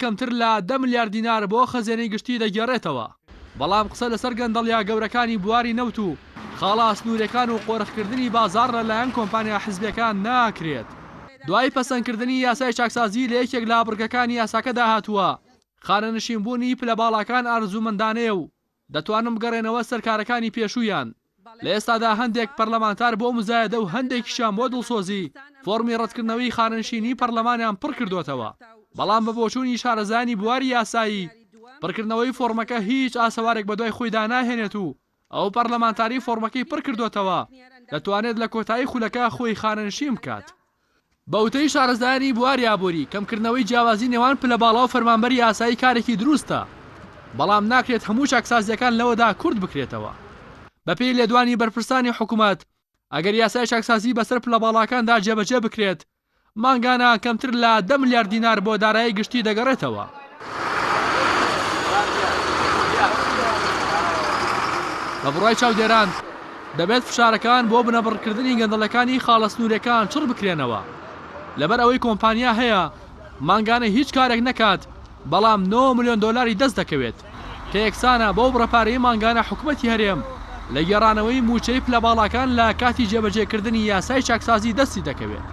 کەمتر لە دە ملیار دینار بۆ خەزێنەی گشتی دەگێڕێتەوە، بەڵام قسە لەسەر گەندەڵییە گەورەکانی بواری نەوت و خاڵە سنووریەکان و قۆرخکردنی بازاڕ لەلایەن کۆمپانیا حزبیەکان ناکرێت. دوای پەسەندکردنی یاسای چاکسازی لە یەکێک لە بڕگەکانی یاساکەدا هاتووە، خانەنشینبوونی پلە باڵاکان ئارەزوومەندانەیە و دەتوانن بگەڕێنەوە سەر کارەکانی پێشوویان. لە ئێستادا هەندێک پەرلەمانتار بۆ موزایەدە و هەندێکیشیان بۆ دڵسۆزی فۆڕمی ڕەتکردنەوەی خانەنشینی پەرلەمانیان پڕکردۆتەوە، بەڵام بە بۆچوونی شارەزایانی بواری یاسایی پڕکردنەوەی فۆڕمەکە هیچ ئاسەوارێک بەدوای خۆیدا ناهێنێت و ئەو پەرلەمانتارەی فۆڕمەکەی پڕکردۆتەوە دەتوانێت لە کۆتایی خولەکە خۆی خانەنشین بکات. بە وتەی شارەزایانی بواری ئابووری، کەمکردنەوەی جیاوازی نێوان پلە باڵا و فەرمانبەری ئاسایی کارێکی دروستە، بەڵام ناکرێت هەموو چاکسازییەکان لەوەدا کورت بکرێتەوە. بەپێی لێدوانی بەرپرسانی حکومەت، ئەگەر یاسای چاکسازی بەسەر پلە باڵاکاندا جێبەجێ بکرێت، مانگانە کەمتر لە دە ملیار دینار بۆ دارایی گشتی دەگەڕێتەوە. بە بڕوای چاودێران، دەبێت فشارەکان بۆ بنەبڕکردنی گەندەڵەکانی خاڵە سنووریەکان چڕ بکرێنەوە، لەبەر ئەوەی کۆمپانیا هەیە مانگانە هیچ کارێک نەکات بەڵام نۆ ملیۆن دۆلاری دەست دەکەوێت کە یەکسانە بەو بڕە پارەی مانگانە حکومەتی هەرێم لە گێڕانەوەی مووچەی پلە باڵاکان لە کاتی جێبەجێکردنی یاسای چاکسازی دەستی دەکەوێت.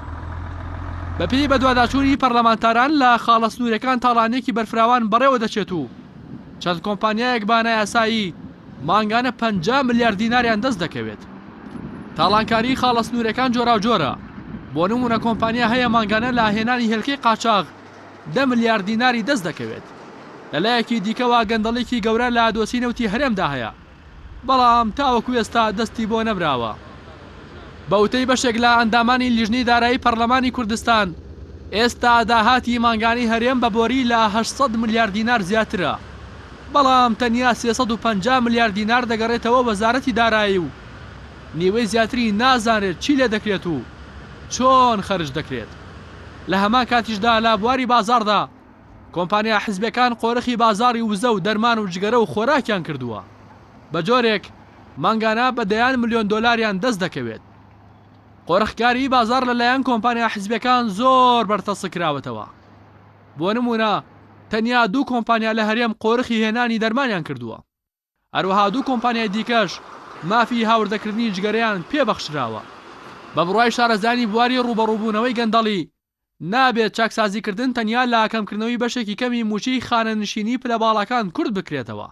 بەپێی بەدواداچوونی پەرلەمانتاران لە خاڵە سنووریەکان تاڵانیەکی بەرفراوان بەڕێوە دەچێت و چەند کۆمپانیایەک بە نایاسایی مانگانە 50 ملیار دیناریان دەست دەکەوێت. تاڵانکاریی خاڵە سنوورەکان جۆراوجۆرە، بۆ نموونە کۆمپانیا هەیە مانگانە لە هێنانی هێلکەی قاچاغ دە ملیار دیناری دەست دەکەوێت. لەلایەکی دیکەوە گەندەڵیکی گەورە لە دۆسیەی نەوتی هەرێمدا هەیە، بەڵام تاوەکو ئێستا دەستی بۆ نەبراوە. بە وتەی بەشێک لە ئەندامانی لیژنەی دارایی پەرلەمانی کوردستان، ئێستا داهاتی مانگانەی هەرێم بە بۆری لە 800 ملیار دینار زیاترە، بەڵام تەنیا 350 ملیار دینار دەگەڕێتەوە وەزارەتی دارایی و نیوەی زیاتری نازانرێت چی لێدەکرێت و چۆن خەرج دەکرێت. لە هەمان کاتیشدا لە بواری بازاڕدا کۆمپانیا حزبیەکان قۆرخی بازاڕی وزە و دەرمان و جگەرە و خۆراکیان کردووە بە جۆرێک مانگانە بە دەیان ملیۆن دۆلاریان دەست دەکەوێت. قۆرخکاریی بازاڕ لە لایەن کۆمپانیا حزبیەکان زۆر بەرتەسک کراوەتەوە. بۆ نموونە تەنیا دوو کۆمپانیا لە هەرێم قۆرخی هێنانی دەرمانیان کردووە. هەروەها دوو کۆمپانیای دیکەش مافی هاوردەکردنی جگەرەیان پێ بەخشراوە. بە بڕوای شارەزایانی بواری ڕووبەڕووبوونەوەی گەندەڵی، نابێت چاکسازیکردن تەنیا لە کەمکردنەوەی بەشێکی کەمی مووچەی خانەنشینی پلە باڵاکان کورت بکرێتەوە،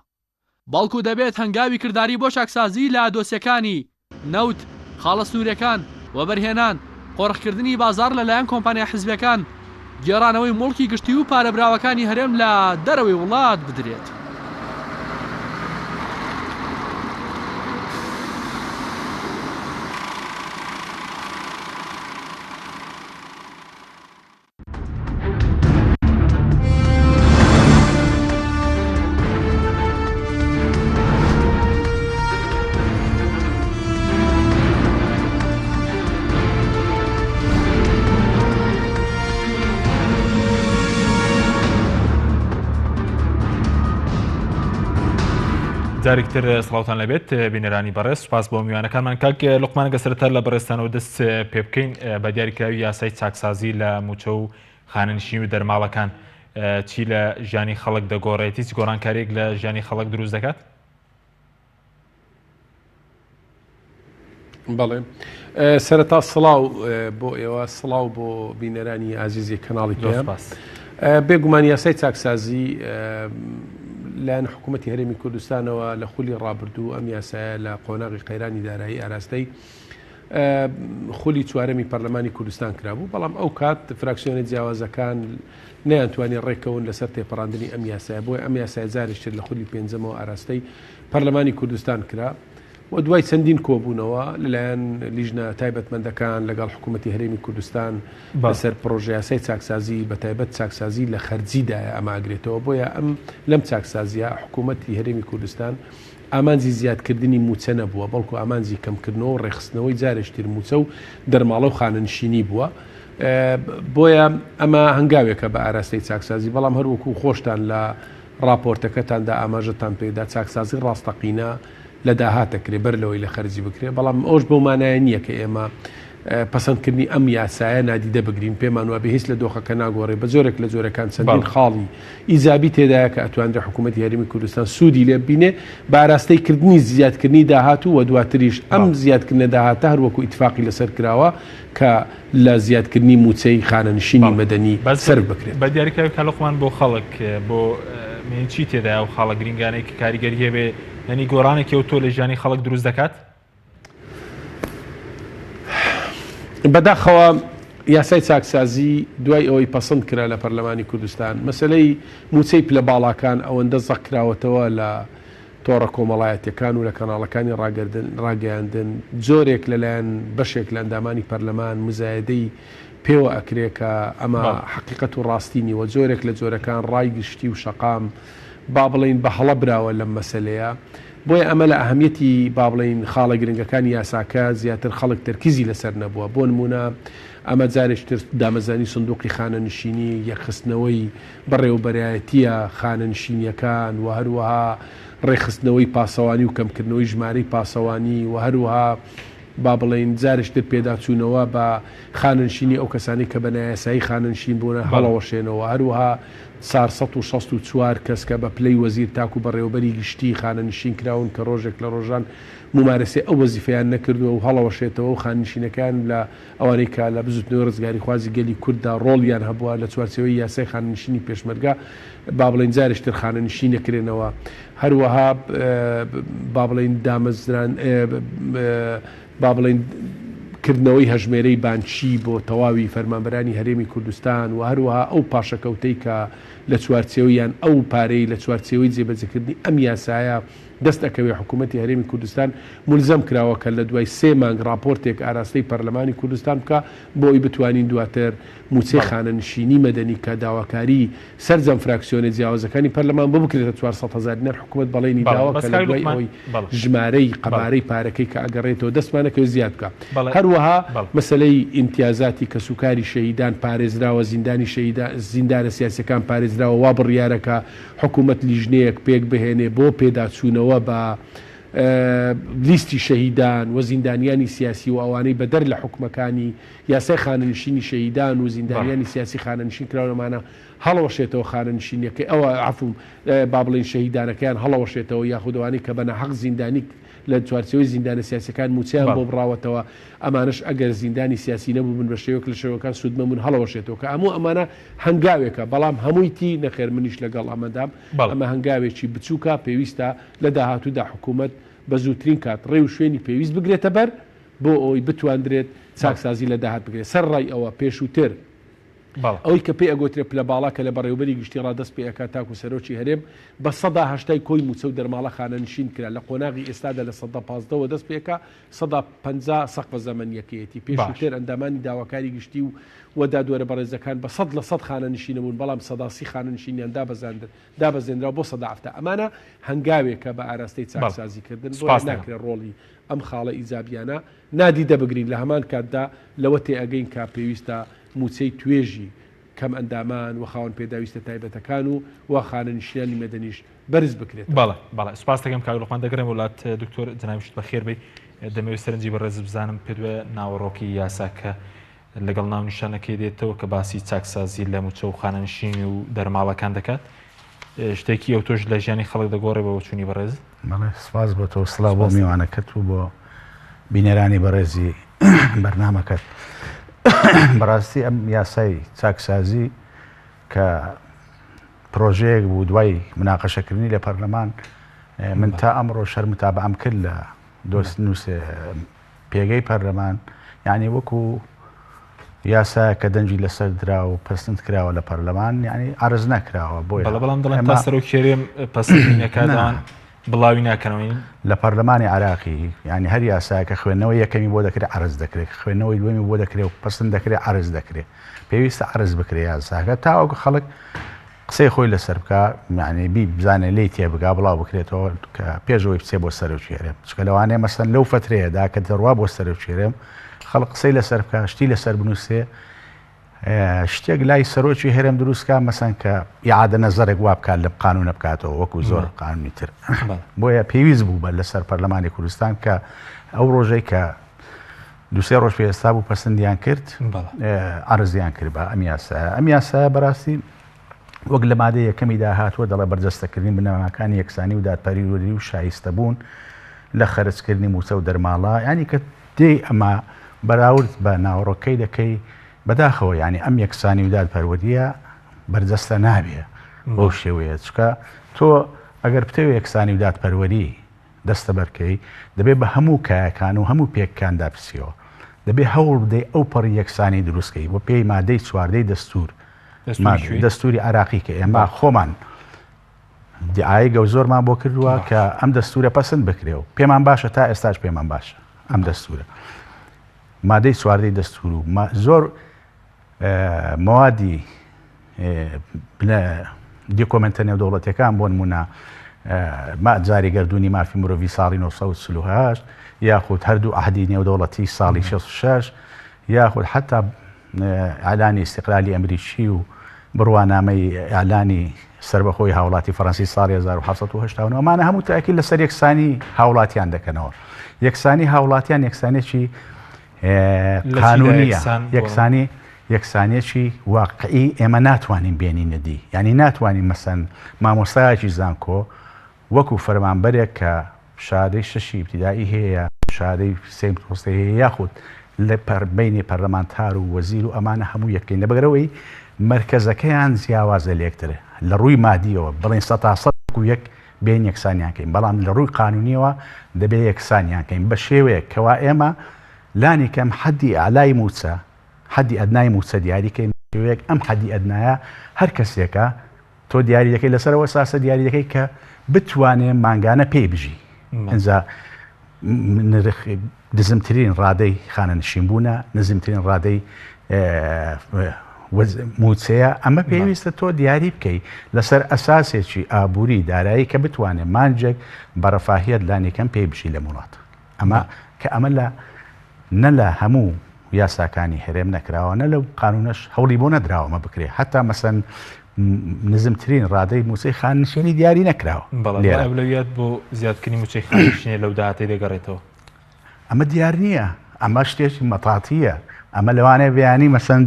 بەڵکو دەبێت هەنگاوی کرداری بۆ چاکسازی لە دۆسیەکانی نەوت، خاڵە سنووریەکان، وەبەرهێنان، قۆرخکردنی بازاڕ لەلایەن کۆمپانیا حزبیەکان، گێڕانەوەی موڵکی گشتی و پارە براوەکانی هەرێم لە دەرەوەی وڵات بدرێت. جارێکتر سڵاوتان لەبێت بینەرانی بەڕێز سوپاس بۆ میوانەکانمان کاک لوقمان گە سەرەتا لە بەڕێزتانەوە دەست پێ بکەین بە دیاریکراوی یاسای چاکسازی لە موچە و خانەنشین و دەرماڵەکان چی لە ژیانی خەڵک دەگۆڕێت هیچ گۆڕانکاریێک لە ژیانی خەڵک دروست دەکات؟ بەڵێ سەرەتا سڵاو بۆ ئێوە سڵاو بۆ بینەرانی ئازیزی کەناڵی پێ بێگومان یاسای چاکسازی لایەن حکوومەتتی هەرێمی کوردستانەوە لە خولی ڕابردوو ئەم یاسایە لە قۆناغی قەیرانی دارایی ئاراستەی خولی چوارەمی پەرلەمانی کوردستان کرابوو، بەڵام ئەو کات فراکسیۆنە جیاوازەکان نەیانتوانی ڕێککەون لەسەر تێپەڕاندنی ئەم یاسایە، بۆیە ئەم یاسایە جارێکی تر لە خولی پێنجەمەوە ئاراستەی پەرلەمانی کوردستان کرا و دوای چەندین کۆبوونەوە لەلایەن لیژنە تایبەتمەندەکان لەگەڵ حکوومەتی هەرێمی کوردستان لەسەر پڕۆژەیاسای چاکسازی بەتایبەت چاکسازی لە خەرجیدایە ئەمە ئەگرێتەوە، بۆیە ئەم لەم چاکسازیە حکوومەتی هەرێمی کوردستان ئامانجی زیادکردنی مووچە نەبووە، بەڵکو ئامانجی کەمکردنەوە و ڕێکخستنەوەی جارێکی تر مووچە و دەرماڵە و خانەنشینی بووە. بۆیە ئەمە هەنگاوێکە بە ئاراستەی چاکسازی، بەڵام هەر وەکو خۆشتان لە ڕاپۆرتەکەتاندا ئاماژەتان پێدا، چاکسازی ڕاستەقینە لە داهات دەکرێت بەر لەوەی لە خەرجی بکرێت، بەڵام ئەوەش بەو مانایە نییە کە ئێمە. پەسەندکردنی ئەم یاسایە نادیدە بگرین، پێمان وابێ هیچ لە دۆخەکە ناگۆڕێ، بە جۆرێک لە جۆرەکان چەندین خاڵی ئیجابی تێدایە کە ئەتوانرێ حکوومەتی هەرێمی کوردستان سوودی لێ ببینێ بە ئاراستەی کردنی زیادکردنی داهات و دواتریش ئەم زیادکردنە داهاتە هەر وەکوو ئیتفاقی لەسەر کراوە کە لە زیادکردنی مووچەی خانەنشینی مەدەنی سەرف بکرێت. بە دیاریکراوی کاک لوقمان بۆ خەڵک بۆ چی تێدایە ئەو خاڵە گرینگانەی کە کاریگەری هەبێ یانی گۆڕانێکی ئەوتۆ لە ژیانی خەڵک دروست دەکات؟ بەداخەوە یاسای چاکسازی دوای ئەوەی پەسند کرا لە پەرلەمانی کوردستان، مەسەلەی مووچەی پلە باڵاکان ئەوەندە زەق کراوەتەوە لە تۆڕە کۆمەڵایەتیەکان و لە کەناڵەکانی ڕاگەیاندن، جۆرێک لەلایەن بەشێک لە ئەندامانی پەرلەمان مزایەدەی پێوە ئەکرێ کە ئەمە حەقیقەت و ڕاستی نیوە، جۆرێک لە جۆرەکان ڕای گشتی و شەقام با بڵێین بە هەڵە براوە لەم مەسەلەیە. بۆیە ئەمە لە ئەهەمیەتی با بڵێین خاڵە گرنگەکانی یاساکە زیاتر خەڵک تەرکیزی لەسەر نەبووە بۆ نموونە ئەمە جارێکی تر دامەزرانی سندوقی خانەنشینی، یەکخستنەوەی بەڕێوەبەرایەتییە خانەنشینییەکان و هەروەها ڕێکخستنەوەی پاسەوانی و کەمکردنەوەی ژمارەی پاسەوانی و هەروەها با بڵێین جارێکی تر پێداچوونەوە بە خانەنشینی ئەو کەسانەی کە بە نایاسایی خانەنشین بوونە هەڵەوەشێنەوە هەروەها 464 کەس کە بە پلەی وەزیر تاکو بەڕێوەبەری گشتی خانەنشین کراون کە ڕۆژێک لە ڕۆژان مومارەسەی ئەو وەزیفەیان نەکردووە و هەڵەوەشێتەوە و خانەنشینەکەیان لە ئەوانەی کە لە بزوتنەوەی ڕزگاریخوازی گەلی کورددا ڕۆڵیان هەبووە لە چوارچێوەی یاسای خانەنشینی پێشمەرگە با بڵێین جارێکی تر خانەنشین نەکرێنەوە هەروەها با بڵێین دامەزران با بڵێین کردنەوەی هەژمێرەی بانکی بۆ تەواوی فەرمانبەرانی هەرێمی کوردستان و هەروەها ئەو پاشەکەوتەی کە لە چوارچێوەی یان ئەو پارەی لە چوارچێوەی جێبەجێکردنی ئەم یاسایە دەست ئەکەوێ حکوومەتی هەرێمی کوردستان مولزەم کراوە کە لە دوای سێ مانگ ڕاپۆرتێک ئاراستەی پەرلەمانی کوردستان بکا بۆ ئەوی بتوانین دواتر مووچەی خانەنشینی مەدەنی کە داواکاری سەرجەم فراکسیۆنە جیاوازەکانی پەرلەمان بۆ بکرێتە 400 هەزار دینار حکوومەت بەڵێنی داوە کە لە دوای ئەوەی ژمارەی قەبارەی پارەکەی کە ئەگەڕێتەوە دەستمانەکەوێت زیاد بکا هەروەها مەسەلەی ئیمتیازاتی کەسوکاری شەهیدان پارێزراوە زیندانی شەهیدان زیندانە سیاسیەکان پارێزراوە وا بڕیارە کە حکوومەت لیژنەیەک پێک بهێنێ بۆ پێداچوونەوە بە لیستی شەهیدان و زیندانیانی سیاسی و ئەوانەی بەدەر لە حوکمەکانی یاسای خانەنشینی شەهیدان و زیندانیانی سیاسی خانەنشین کراون ئەمانە هەڵەوەشێتەوە خانەنشینیەکەی ئەوە عەفوم با بڵێین شەهیدانەکەیان هەڵەوەشێتەوە یاخود ئەوانەی کە بە ناحەق زیندانی لە چوارچێوەی زیندانە سیاسیەکان موچەیان بۆ بڕاوەتەوە ئەمانەش ئەگەر زیندانی سیاسی نەبووبن بە شێوەیەک لە شێوەکان سوودمەند بوون هەڵەوەشێتەوە کە هەموو ئەمانە هەنگاوێکە بەڵام هەمووی تی نەخێر منیش لەگەڵ ئەمەدام ئەمە هەنگاوێکی بچووکە پێویستە لە داهاتوودا حکوومەت بە زووترین کات ڕێ و شوێنی پێویست بگرێتە بەر بۆ ئەوەی بتواندرێت چاکسازی لە داهات بکرێت. سەرەڕای ئەوە پێشووتر ئەوەی کە پێی ئەگۆترێ پلە باڵا کە لە بەڕێوەبەری گشتی ڕا دەست پێ ئەکات تاکوو سەرۆکی هەرێم بە سەدا هەشتای کۆی مووچە و دەرماڵە خانەنشین کرا لە قۆناغی ئێستادا لە سەدا پازدەوە دەست پێ ئەکا سەدا 50 سەقفە زەمەنییەکەیەتی. پێشووتر ئەندامانی داواکاری گشتی و و دادوەرە بەڕێزەکان بە 100% خانەنشین بوون بەڵام سەدا سی خانەنشینیان دابەزاند دابەزێنراو بۆ سەدا حەفتا. ئەمانە هەنگاوێکە بە ئاراستەی چاکسازی کردن، بۆیە ناکرێ ڕۆڵی ئەم خاڵە ئیجابیانە نادیدە بگرین، لە هەمان کاتدا لەوە تێئەگەین کە پێویستە مووچەی توێژی کەمئەندامان و خاوەن پێداویستە تایبەتەکان و و خانەنشینانی مەدەنیش بەرز بکرێتەوە. بەڵێ بەڵێ سوپاست دەکەم کاک لوقمان دەگەڕێمەوە لات دکتۆر جەنابیشت بەخێر بێی دەمەوێت سەرنجی بەڕێزت بزانم پێت وایە ناوەڕۆکی یاساکە لەگەڵ ناونیشانەکەی دێتەوە کە باسی چاکسازی لە مووچە و خانەنشینی و دەرماڵەکان دەکات شتێکی ئەوتۆش لە ژیانی خەڵک دەگۆڕێ بە بۆچوونی بەڕێز؟ بەڵێ سپاس بۆ تۆ سڵاو بۆ میوانەکەت و بۆ بینەرانی بەڕێزی بەرنامەکەت بەڕاستی ئەم یاسای چاکسازی کە پرۆژەیەک بوو دوای مناقەشەکردنی لە پەرلەمان من تا ئەمڕۆ شەر متابعەم کرد لە دۆست نووسێ پێگەی پەرلەمان یعنی وەکو یاسایە کە دەنگی لەسەر درا و پەسند کراوە لە پەرلەمان یعنی عەرز نەکراوە بۆیە بەڵێ بەڵام دەڵێن تا سەرۆک هەرێم پەسندی نەکات ئەوان بڵاوی ناکەنەوە. لە پەرلەمانی عێراقی یعنی هەر یاسایە کە خوێندنەوەی یەکەمی بۆ دەکرێت عەرز دەکرێت خوێندنەوەی دووەمی بۆ دەکرێت و پەسند دەکرێت عەرز دەکرێت پێویستە عەرز بکرێت یاساکە تاوەکو خەڵک قسەی خۆی لەسەر بکا یعنی بی بزانێ لێی تێبگا بڵاو بکرێتەوە کە پێش ئەوەی بچێ بۆ سەرۆکی هەرێم چونکە لەوانەیە مەسەن لەو فترەیەدا کە دەڕوا بۆ سەرۆکی هەرێم خەڵک قسەی لەسەر بکا شتی لەسەر بنووسێ شتێک لای سەرۆکی هەرێم دروستکا مەسەن کە ئیعادە نەزەرێک وا بکات لە قانونە بکاتەوە وەکو زۆر قانونی تر بۆیە پێویست بوو بە لەسەر پەرلەمانی کوردستان کە ئەو ڕۆژەی کە. دوسێ ڕۆژ پێ ئێستا بوو پەسەندیان کرد عەرزیان کرد بە ئەم یاسایە ئەم یاسایە بەڕاستی وەک لە مادەی یەکەمیدا هاتووە دەڵێ بەرجەستەکردنی بنەماکانی یەکسانی و دادپەروەری و شایستەبوون لە خەرجکردنی مووچە و دەرماڵە یانی کە دێی ئەمە بەراورد بە ناوەڕۆکەی دەکەی بەداخەوە یانی ئەم یەکسانی و دادپەروەریە بەرجەستە نابێ بەو شێوەیە چکە تۆ ئەگەر بتەوێ یەکسانی و دادپەروەری دەستەبەر کەی دەبێ بە هەموو کایەکان و هەموو پێککاندا بچیەوە دەبێ هەوڵ بدەی ئەو پەڕی یەکسانی دروست کەی بۆ پێی مادەی چواردەی دەستور دەستوری عراقی کە ئێمە خۆمان دیعای گەو زۆرمان بۆ کردووە کە ئەم دەستورە پەسند بکرێ و پێمان باشە تا ئێستاش پێمان باشە ئەم دەستورە مادەی چواردەی دەستور و زۆر مەوادی دیکۆمنتە نێودەوڵەتەکان بۆ نمونە جاری گردردونی مافی مرۆڤی ساڵی 1940 یاخود هەردوو عهدی نێودەوڵەتی ساڵی 66 یاخود حتا ئیعلانی ئیستیقلالی ئەمریکی و بڕوانامەی ئیعلانی سەربەخۆی هاوڵاتی فەرەنسی ساڵی 1789 ئەمانە هەموو تاکید لەسەر یەکسانی هاوڵاتیان دەکەنەوە. یەکسانی هاوڵاتیان یەکسانێکی قانونیە یەکسانی یەکسانیەکی واقعی ئێمە ناتوانین بێنینە دی یعنی ناتوانین مەسەن مامۆستایەکی زانکۆ وەکو فەرمانبەرێک کە شادەی شەشی ئیبتیدائی هەیە، شادەی سێی متوەسطەی هەیە یاخود لە بەینی پەرلەمانتار و وەزیر و ئەمانە هەموو یەکین لەبەرئەوەی مەرکەزەکەیان جیاوازە لێکتر لە ڕووی مادیەوە بڵێن سەتا سەد وەکو یەک بێن یەکسانیان کەین بەڵام لە ڕووی قانونیەوە دەبێ یەکسانیان کەین بە شێوەیەک کەوا ئێمە لانی کەم حەدی ئەعلای مووچە حەدی ئەدنای مووچە دیاری کەین بە شێوەیەک ئەم حەدی ئەدنایە هەر کەسێکە تۆ دیاری دەکەی لەسەر ئەو ئەساسە دیاری دەکەی کە بتوانێ مانگانە پێی بژی ئینجا نرخ نزمترین ڕادەی خانەنشین بوونە نزمترین ڕادەی موچەیە ئەمە پێویستە تۆ دیاری بکەی لەسەر ئەساسێکی ئابووری دارایی کە بتوانێت مانجێک بە ڕەفاهیەت لانیکەم پێی بژی لە وڵات ئەمە کە ئەمە لە نە لە هەموو یاساکانی هەرێم نەکراوە نە لەو قانونەش هەوڵی بۆ نەدراوە ئەمە بکرێ حتا مەسەن نزمترین ڕادەی موچەی خاننشینی دیاری نەکراوە بەڵێ ئەولەویات بۆ زیادکردنی موچەی خاننشینی لەو داهاتەی دەگەڕێتەوە ئەمە دیار نییە ئەمە شتێکی مەتاتیە ئەمە لەوانەیە بەیانی مەسەن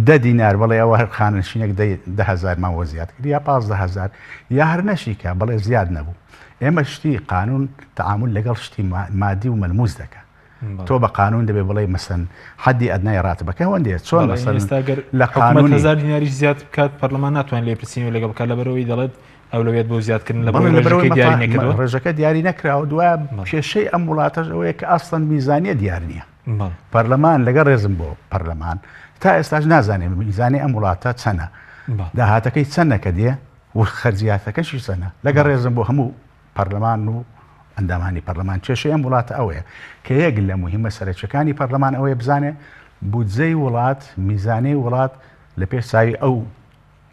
دە دینار بڵێ ئەوە هەر خاننشینێک دە هەزارمان بۆ زیاد کرد یا پازدە هەزار یا هەر نەشیکە بڵێ زیاد نەبوو ئێمە شتی قانون تەعامول لەگەڵ شتی مادی و مەلموس دەکا تۆ بە قانون دەبێ بڵێ مەسەن حەدی ئەدنای ڕاتبەکە هەندێ چۆن مەسەن لە قانون هزار دیناریش زیاد بکات پەرلەمان ناتوانێت لێپرسینەوە لەگەڵ بکات لەبەرەوەی دەڵێت ئەولەویەت بۆ زیادکردن لە ڕێژەکەی دیاری نەکردووە ڕێژەکە دیاری نەکراوە دوای کێشەی ئەم وڵاتەش ئەوەیە کە ئەسڵەن میزانیە دیار نییە پەرلەمان لەگەڵ ڕێزم بۆ پەرلەمان تا ئێستاش نازانێت میزانی ئەم وڵاتە چەنە داهاتەکەی چەنە کە دێ و خەرجیاتەکەشی چەنە لەگەڵ ڕێزم بۆ هەموو پەرلەمان و ئەندامانی پەرلەمان کێشەی ئەم وڵاتە ئەوەیە کە یەک لە مهمە سەرەکیەکانی پەرلەمان ئەوەیە بزانێ بودجەی وڵات میزانەی وڵات لە پێش چاوی ئەو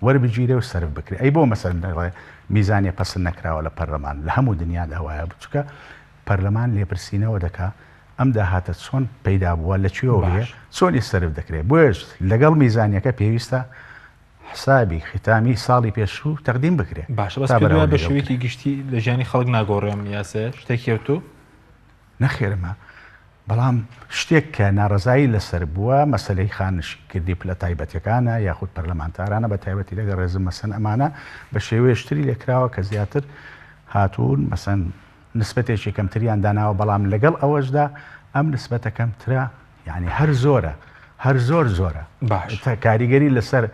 وەربگیرێ و سەرف بکرێ ئەی بۆ مەسەلەن دەڵێ میزانیە پەسند نەکراوە لە پەرلەمان لە هەموو دنیادا وایە چونکە پەرلەمان لێپرسینەوە دەکا ئەم داهاتە چۆن پەیدا بووە لە کوێوە بێ چۆنی سەرف دەکرێت بۆیەش لەگەڵ میزانیەکە پێویستە حسابی ختامی ساڵی پێشوو تەقدیم بکرێ باشە بەس پێت وایە بە شێوەیەکی گشتی لە ژیانی خەڵک ناگۆڕێ ئەم یاسایە شتێکی ئەوتۆ؟ نەخێرمە بەڵام شتێک کە ناڕەزایی لەسەر بووە مەسەلەی خانەنشین کردنی پلە تایبەتیەکانە یاخود پەرلەمانتارانە بە تایبەتی لەگەڵ ڕێزم مەسەن ئەمانە بە شێوەیەش تری لێکراوە کە زیاتر هاتوون مەسەن نسبەتێکی کەمتریان داناوە بەڵام لەگەڵ ئەوەشدا ئەم نسبەتە کەمترە یعنی هەر زۆرە هەر زۆر زۆرە باش کاریگەری لەسەر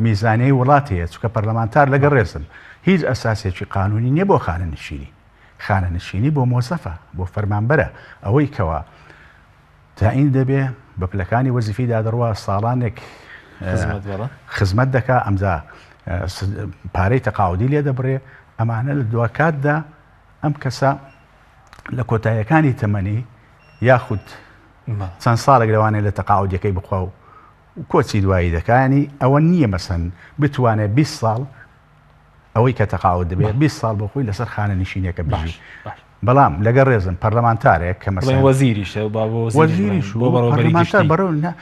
میزانەی وڵات هەیە چونکە پەرلەمانتار لەگەڵ ڕێزم هیچ ئەساسێکی قانونی نییە بۆ خانەنشینی خانەنشینی بۆ مۆزەفە، بۆ فەرمانبەرە، ئەوەی کەوا تەعین دەبێ بە پلەکانی وەزیفیدا دەڕوا ساڵانێک خزمەت دەکا ئەمجا پارەی تەقاعودی لێ دەبڕێ ئەمانە لە دواکاتدا ئەم کەسە لە کۆتایەکانی تەمەنی یاخود چەند ساڵێک لەوانەیە لە تەقاعودیەکەی بخوا و کۆچی دوایی دەکانی ئەوە نییە مەسەن بتوانێت 20 ساڵ ئەوەی کە تەقاعود دەبێت 20 ساڵ بۆ خۆی لەسەر خانەنشینیەکە بژی بەڵام لەگەڵ ڕێزم پەرلەمانتارێک کە مەسەلەن وەزیریشە با بۆ وەزیریش و پەرلەمانتار بەڕێوە نا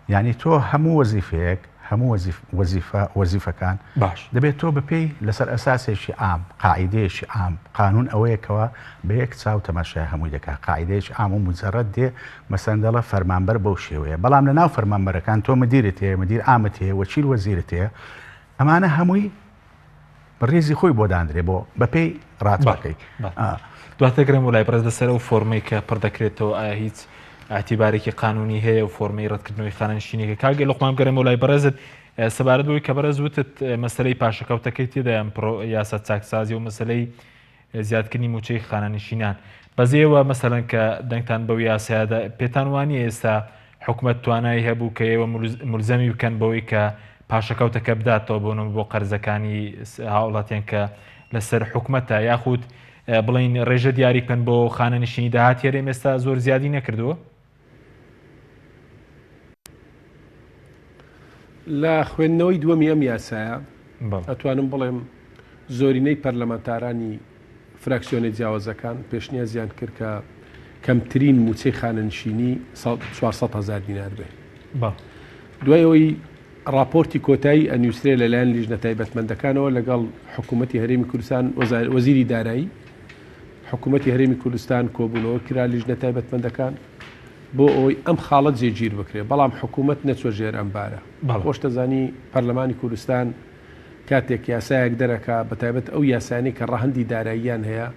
یعنی تۆ هەموو وەزیفەیەک هەموو وەزیفە وەزیفەکان باش. دەبێت تۆ بەپێی لەسەر ئەساسێکی عام قاعیدەیەکی عام قانون ئەوەیە کەوا بە یەک چاو تەماشای هەمووی دەکات قاعیدەیەکی عام و مجەڕەد دێ مەسەلەن دەڵێ فەرمانبەر بەو شێوەیە بەڵام لە ناو فەرمانبەرەکان تۆ مدیرت هەیە مدیر عامت هەیە وەکیل وەزیرت هەیە ئەمانە هەمووی ڕێزی خۆی بۆ داندرێ بۆ بەپێی ڕاتبەکەی. دواتر گەڕێم بۆ لای بەڕێز لەسەر ئەو فۆرمەی کە پڕ دەکرێتەوە ئایا هیچ ئیعتیبارێکی قانونی هەیە و فۆرمەی ڕەتکردنەوەی خانەنشینیەکە کاک لوقمان بگەڕێمەوە لای بەڕێزت سەبارەت بەوەی کە بەڕێز وتت مەسەلەی پاشەکەوتەکەی تێدایە ئەم پڕۆ یاسا چاکسازی و مەسەلەی زیادکردنی مووچەی خانەنشینان. بەس ئێوە مەسەلەن کە دەنگتان بەو یاسایە دا، پێتان وانییە ئێستا حکومەت توانای هەبوو کە ئێوە مولزەمی بکەن بەوەی کە پاشەکەوتەکە بداتەوە بۆ نموونە بۆ قەرزەکانی هاوڵاتیان کە لەسەر حکومەتە یاخود بڵێین ڕێژە دیاری بکەن بۆ خانەنشینی داهاتی هەرێم ئێستا زۆر زیادی نەکردووە؟ لە خوێندنەوەی دووەمی ئەم یاسایە ئەتوانم بڵێم زۆرینەی پەرلەمانتارانی فراکسیۆنە جیاوازەکان پێشنیازیان کرد کە کەمترین موچەی خانەنشینی 400 هزار دینار بێ دوای ئەوەی راپۆرتی کۆتایی ئەنووسرێ لەلایەن لیژنە تایبەتمەندەکانەوە لەگەڵ حکوومەتتی هەرێمی کوردستان وەزیری دارایی حکوومەتی هەرێمی کوردستان کۆبوونەوە کرا لیژنە تایبەتمەندەکان بۆ ئەوەی ئەم خاڵە جێگیر بکرێت، بەڵام حکوومەت نەچووە ژێر ئەم بارە. خۆشت دەزانی پەرلەمانی کوردستان کاتێک یاسایەک دەرەکا، بەتایبەت ئەو یاسایانەی کە ڕەهەندی داراییان هەیە،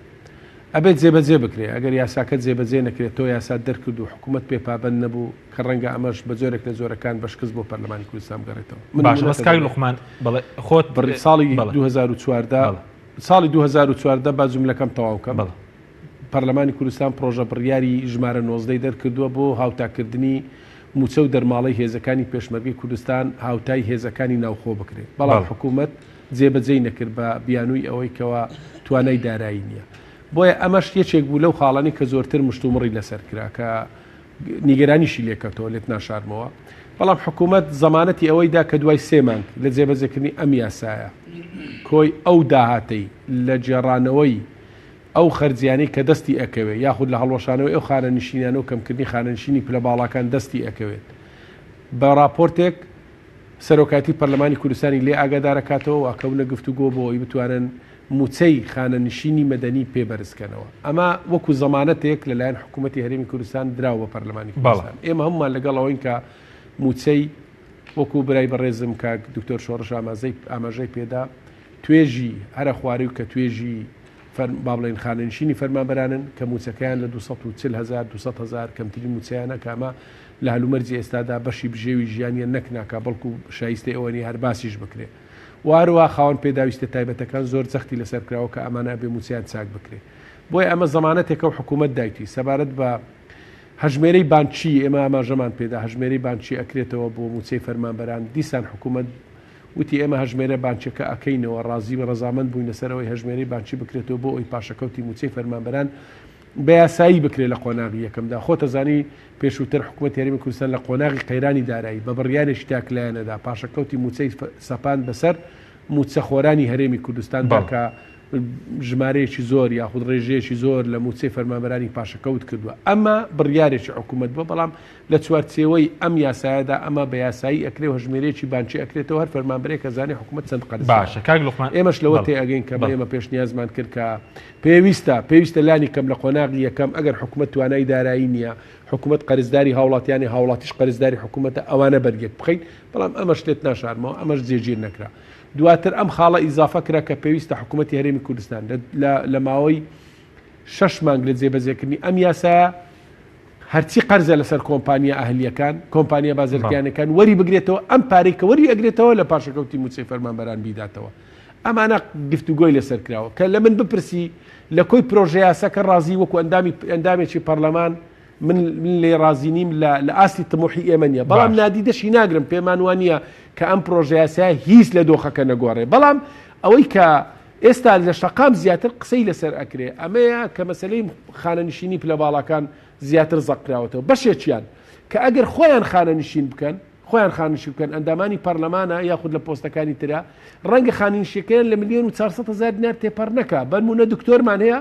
ئەبێت جێبەجێ بکرێت، ئەگەر یاساکە جێبەجێ نەکرێت، تۆ یاسات دەرکرد و حکوومەت پێ پابەند نەبوو، کە ڕەنگە ئەمەش بە جۆرێک لە جۆرەکان بە شکست بۆ پەرلەمانی کوردستان بگەڕێتەوە. من باشە نموونەت بەس کاک ئەدەمێ. لوقمان بەڵێ خۆت بڕی ساڵی بەڵێ 2014 بەڵێ. ساڵی 2014 با جوملەکەم تەواو کەم. بەڵێ. پەرلەمانی کوردستان پڕۆژە بڕیاری ژمارە 19 ی دەرکردووە بۆ هاوتاکردنی مووچە و دەرماڵەی هێزەکانی پێشمەرگەی کوردستان هاوتای هێزەکانی ناوخۆ بکرێت، بەڵام حکوومەت جێبەجێی نەکرد بە بیانووی ئەوەی کەوا توانای دارایی نییە. بۆیە ئەمەش یەکێک بوو لەو خاڵانەی کە زۆرتر مشتومڕی لەسەر کرا کە نیگەرانیشی لێکەوتەوە لێت ناشارمەوە، بەڵام حکوومەت زەمانەتی ئەوەی دا کە دوای سێ مانگ لە جێبەجێکردنی ئەم یاسایە کۆی ئەو داهاتەی لە گێڕانەوەی ئەو خەرجیانەی کە دەستی ئەکەوێت یاخود لە هەڵوەشانەوەی ئەو خانەنشینانە و کەمکردنی خانەنشینی پلە باڵاکان دەستی ئەکەوێت بە ڕاپۆرتێک سەرۆکایەتی پەرلەمانی کوردستانی لێ ئاگادارەکاتەوە و ئەکەونە گفتوگۆ بۆ ئەوەی بتوانن موچەی خانەنشینی مەدەنی پێ بەرزکەنەوە ئەمە وەکو زەمانەتێک لەلایەن حکوومەتی هەرێمی کوردستان دراوە بە پەرلەمانی کوردستان ئێمە هەمومان لەگەڵ ئەوەین کە موچەی وەکو برای بەڕێزم کاک دکتۆر شۆڕش ئاماژەی پێدا توێژی هەرە خواری و کە توێژی با بڵێین خانەنشینی فەرمانبەرانن کە مووچەکەیان لە 240 هەزار 200 هەزار کەمترین مووچەیانە کە ئەمە لە هەلومەرجی ئێستادا بەشی بژێوی ژیانیان نەک ناکا بەڵکو شایستەی ئەوە نیە هەر باسیش بکرێ و هەروەها خاوەن پێداویستە تایبەتەکان زۆر جەختی لەسەر کراوە کە ئەمانە ئەبێ مووچەیان چاک بکرێ بۆیە ئەمە زەمانەتێکە و حکوومەت دایتی سەبارەت بە هەژمێرەی بانکی ئێمە ئاماژەمان پێدا هەژمێرەی بانکی ئەکرێتەوە بۆ مووچەی فەرمانبەران دیسان حکوومەت وتی، ئێمە هەژمێرە بانکیەکە ئەکەینەوە، ڕازی و ڕەزامەند بووین لەسەر ئەوەی هەژمێرەی بانکی بکرێتەوە بۆ ئەوەی پاشەکەوتی مووچەی فەرمانبەران بە یاسایی بکرێت لە قۆناغی یەکەمدا. خۆت ئەزانی پێشووتر حکومەتی هەرێمی کوردستان لە قۆناغی قەیرانی دارایی بە بڕیارێکی تاکلایەنەدا پاشەکەوتی مووچەی سەپاند بەسەر مووچەخۆرانی هەرێمی کوردستاندا کە ژمارەیەکی زۆر یاخود ڕێژەیەکی زۆر لە مووچەی فەرمانبەرانی پاشەکەوت کردووە. ئەمە بڕیارێکی حکومەت بووە، بەڵام لە چوارچێوەی ئەم یاسایەدا ئەمە بە یاسایی ئەکرێ و هەژمێرەیەکی بانکی ئەکرێتەوە هەر فەرمانبەرێک ئەزانێ حکومەت چەند قەرزدارە. باشە کاک لوقمان ئێمەش لەوە بەڵێ تێئەگەین کە بەڵێ. ئێمە پێشنیازمان کرد کە پێویستە پێویستە لانی کەم لە قۆناغی یەکەم ئەگەر حکومەت توانای دارایی نییە حکومەت قەرزداری هاوڵاتیانی هاوڵاتیش قەرزداری حکومەتە ئەوانە بەرگێک بخەین بەڵام ئەمەش لێت ناشارمەوە ئەمەش جێگیر نەکرا دواتر ئەم خاڵە ئیزافە کرا کە پێویستە حکومەتی هەرێمی کوردستان لە لە ماوەی شەش مانگ لە جێبەجێکردنی ئەم یاسایە هەرچی قەرزە لەسەر کۆمپانیا ئەهلیەکان، کۆمپانیا بازرگانەکان وەری بگرێتەوە، ئەم پارەی کە وەری ئەگرێتەوە لە پاشەکەوتی مووچەی فەرمانبەران بیداتەوە. ئەمانە گفتوگۆی لەسەر کراوە. کە لە من بپرسی لە کۆی پرۆژەیاساکە ڕازی وەکو ئەندامی ئەندامێکی پەرلەمان من من لێ ڕازی نیم لە لە ئاستی تموحی ئێمە نییە بەڵام نادیدەشی ناگرم پێمان وا نییە کە ئەم پرۆژەیاسایە هیچ لە دۆخەکە نەگۆڕێ بەڵام ئەوەی کە ئێستا لە شەقام زیاتر قسەی لەسەر ئەکرێ ئەمەیە کە مەسەلەی خانەنشینی پلە باڵاکان زیاتر زەق کراوەتەوە بەشێکیان کە ئەگەر خۆیان خانەنشین بکەن خۆیان خانەنشین بکەن ئەندامانی پەرلەمانە یاخود لە پۆستەکانی ترە ڕەنگە خانەنشیەکەیان لە ملیۆن و 400 هەزار دینار تێپەڕ نەکا بەنمونە دکتۆرمان هەیە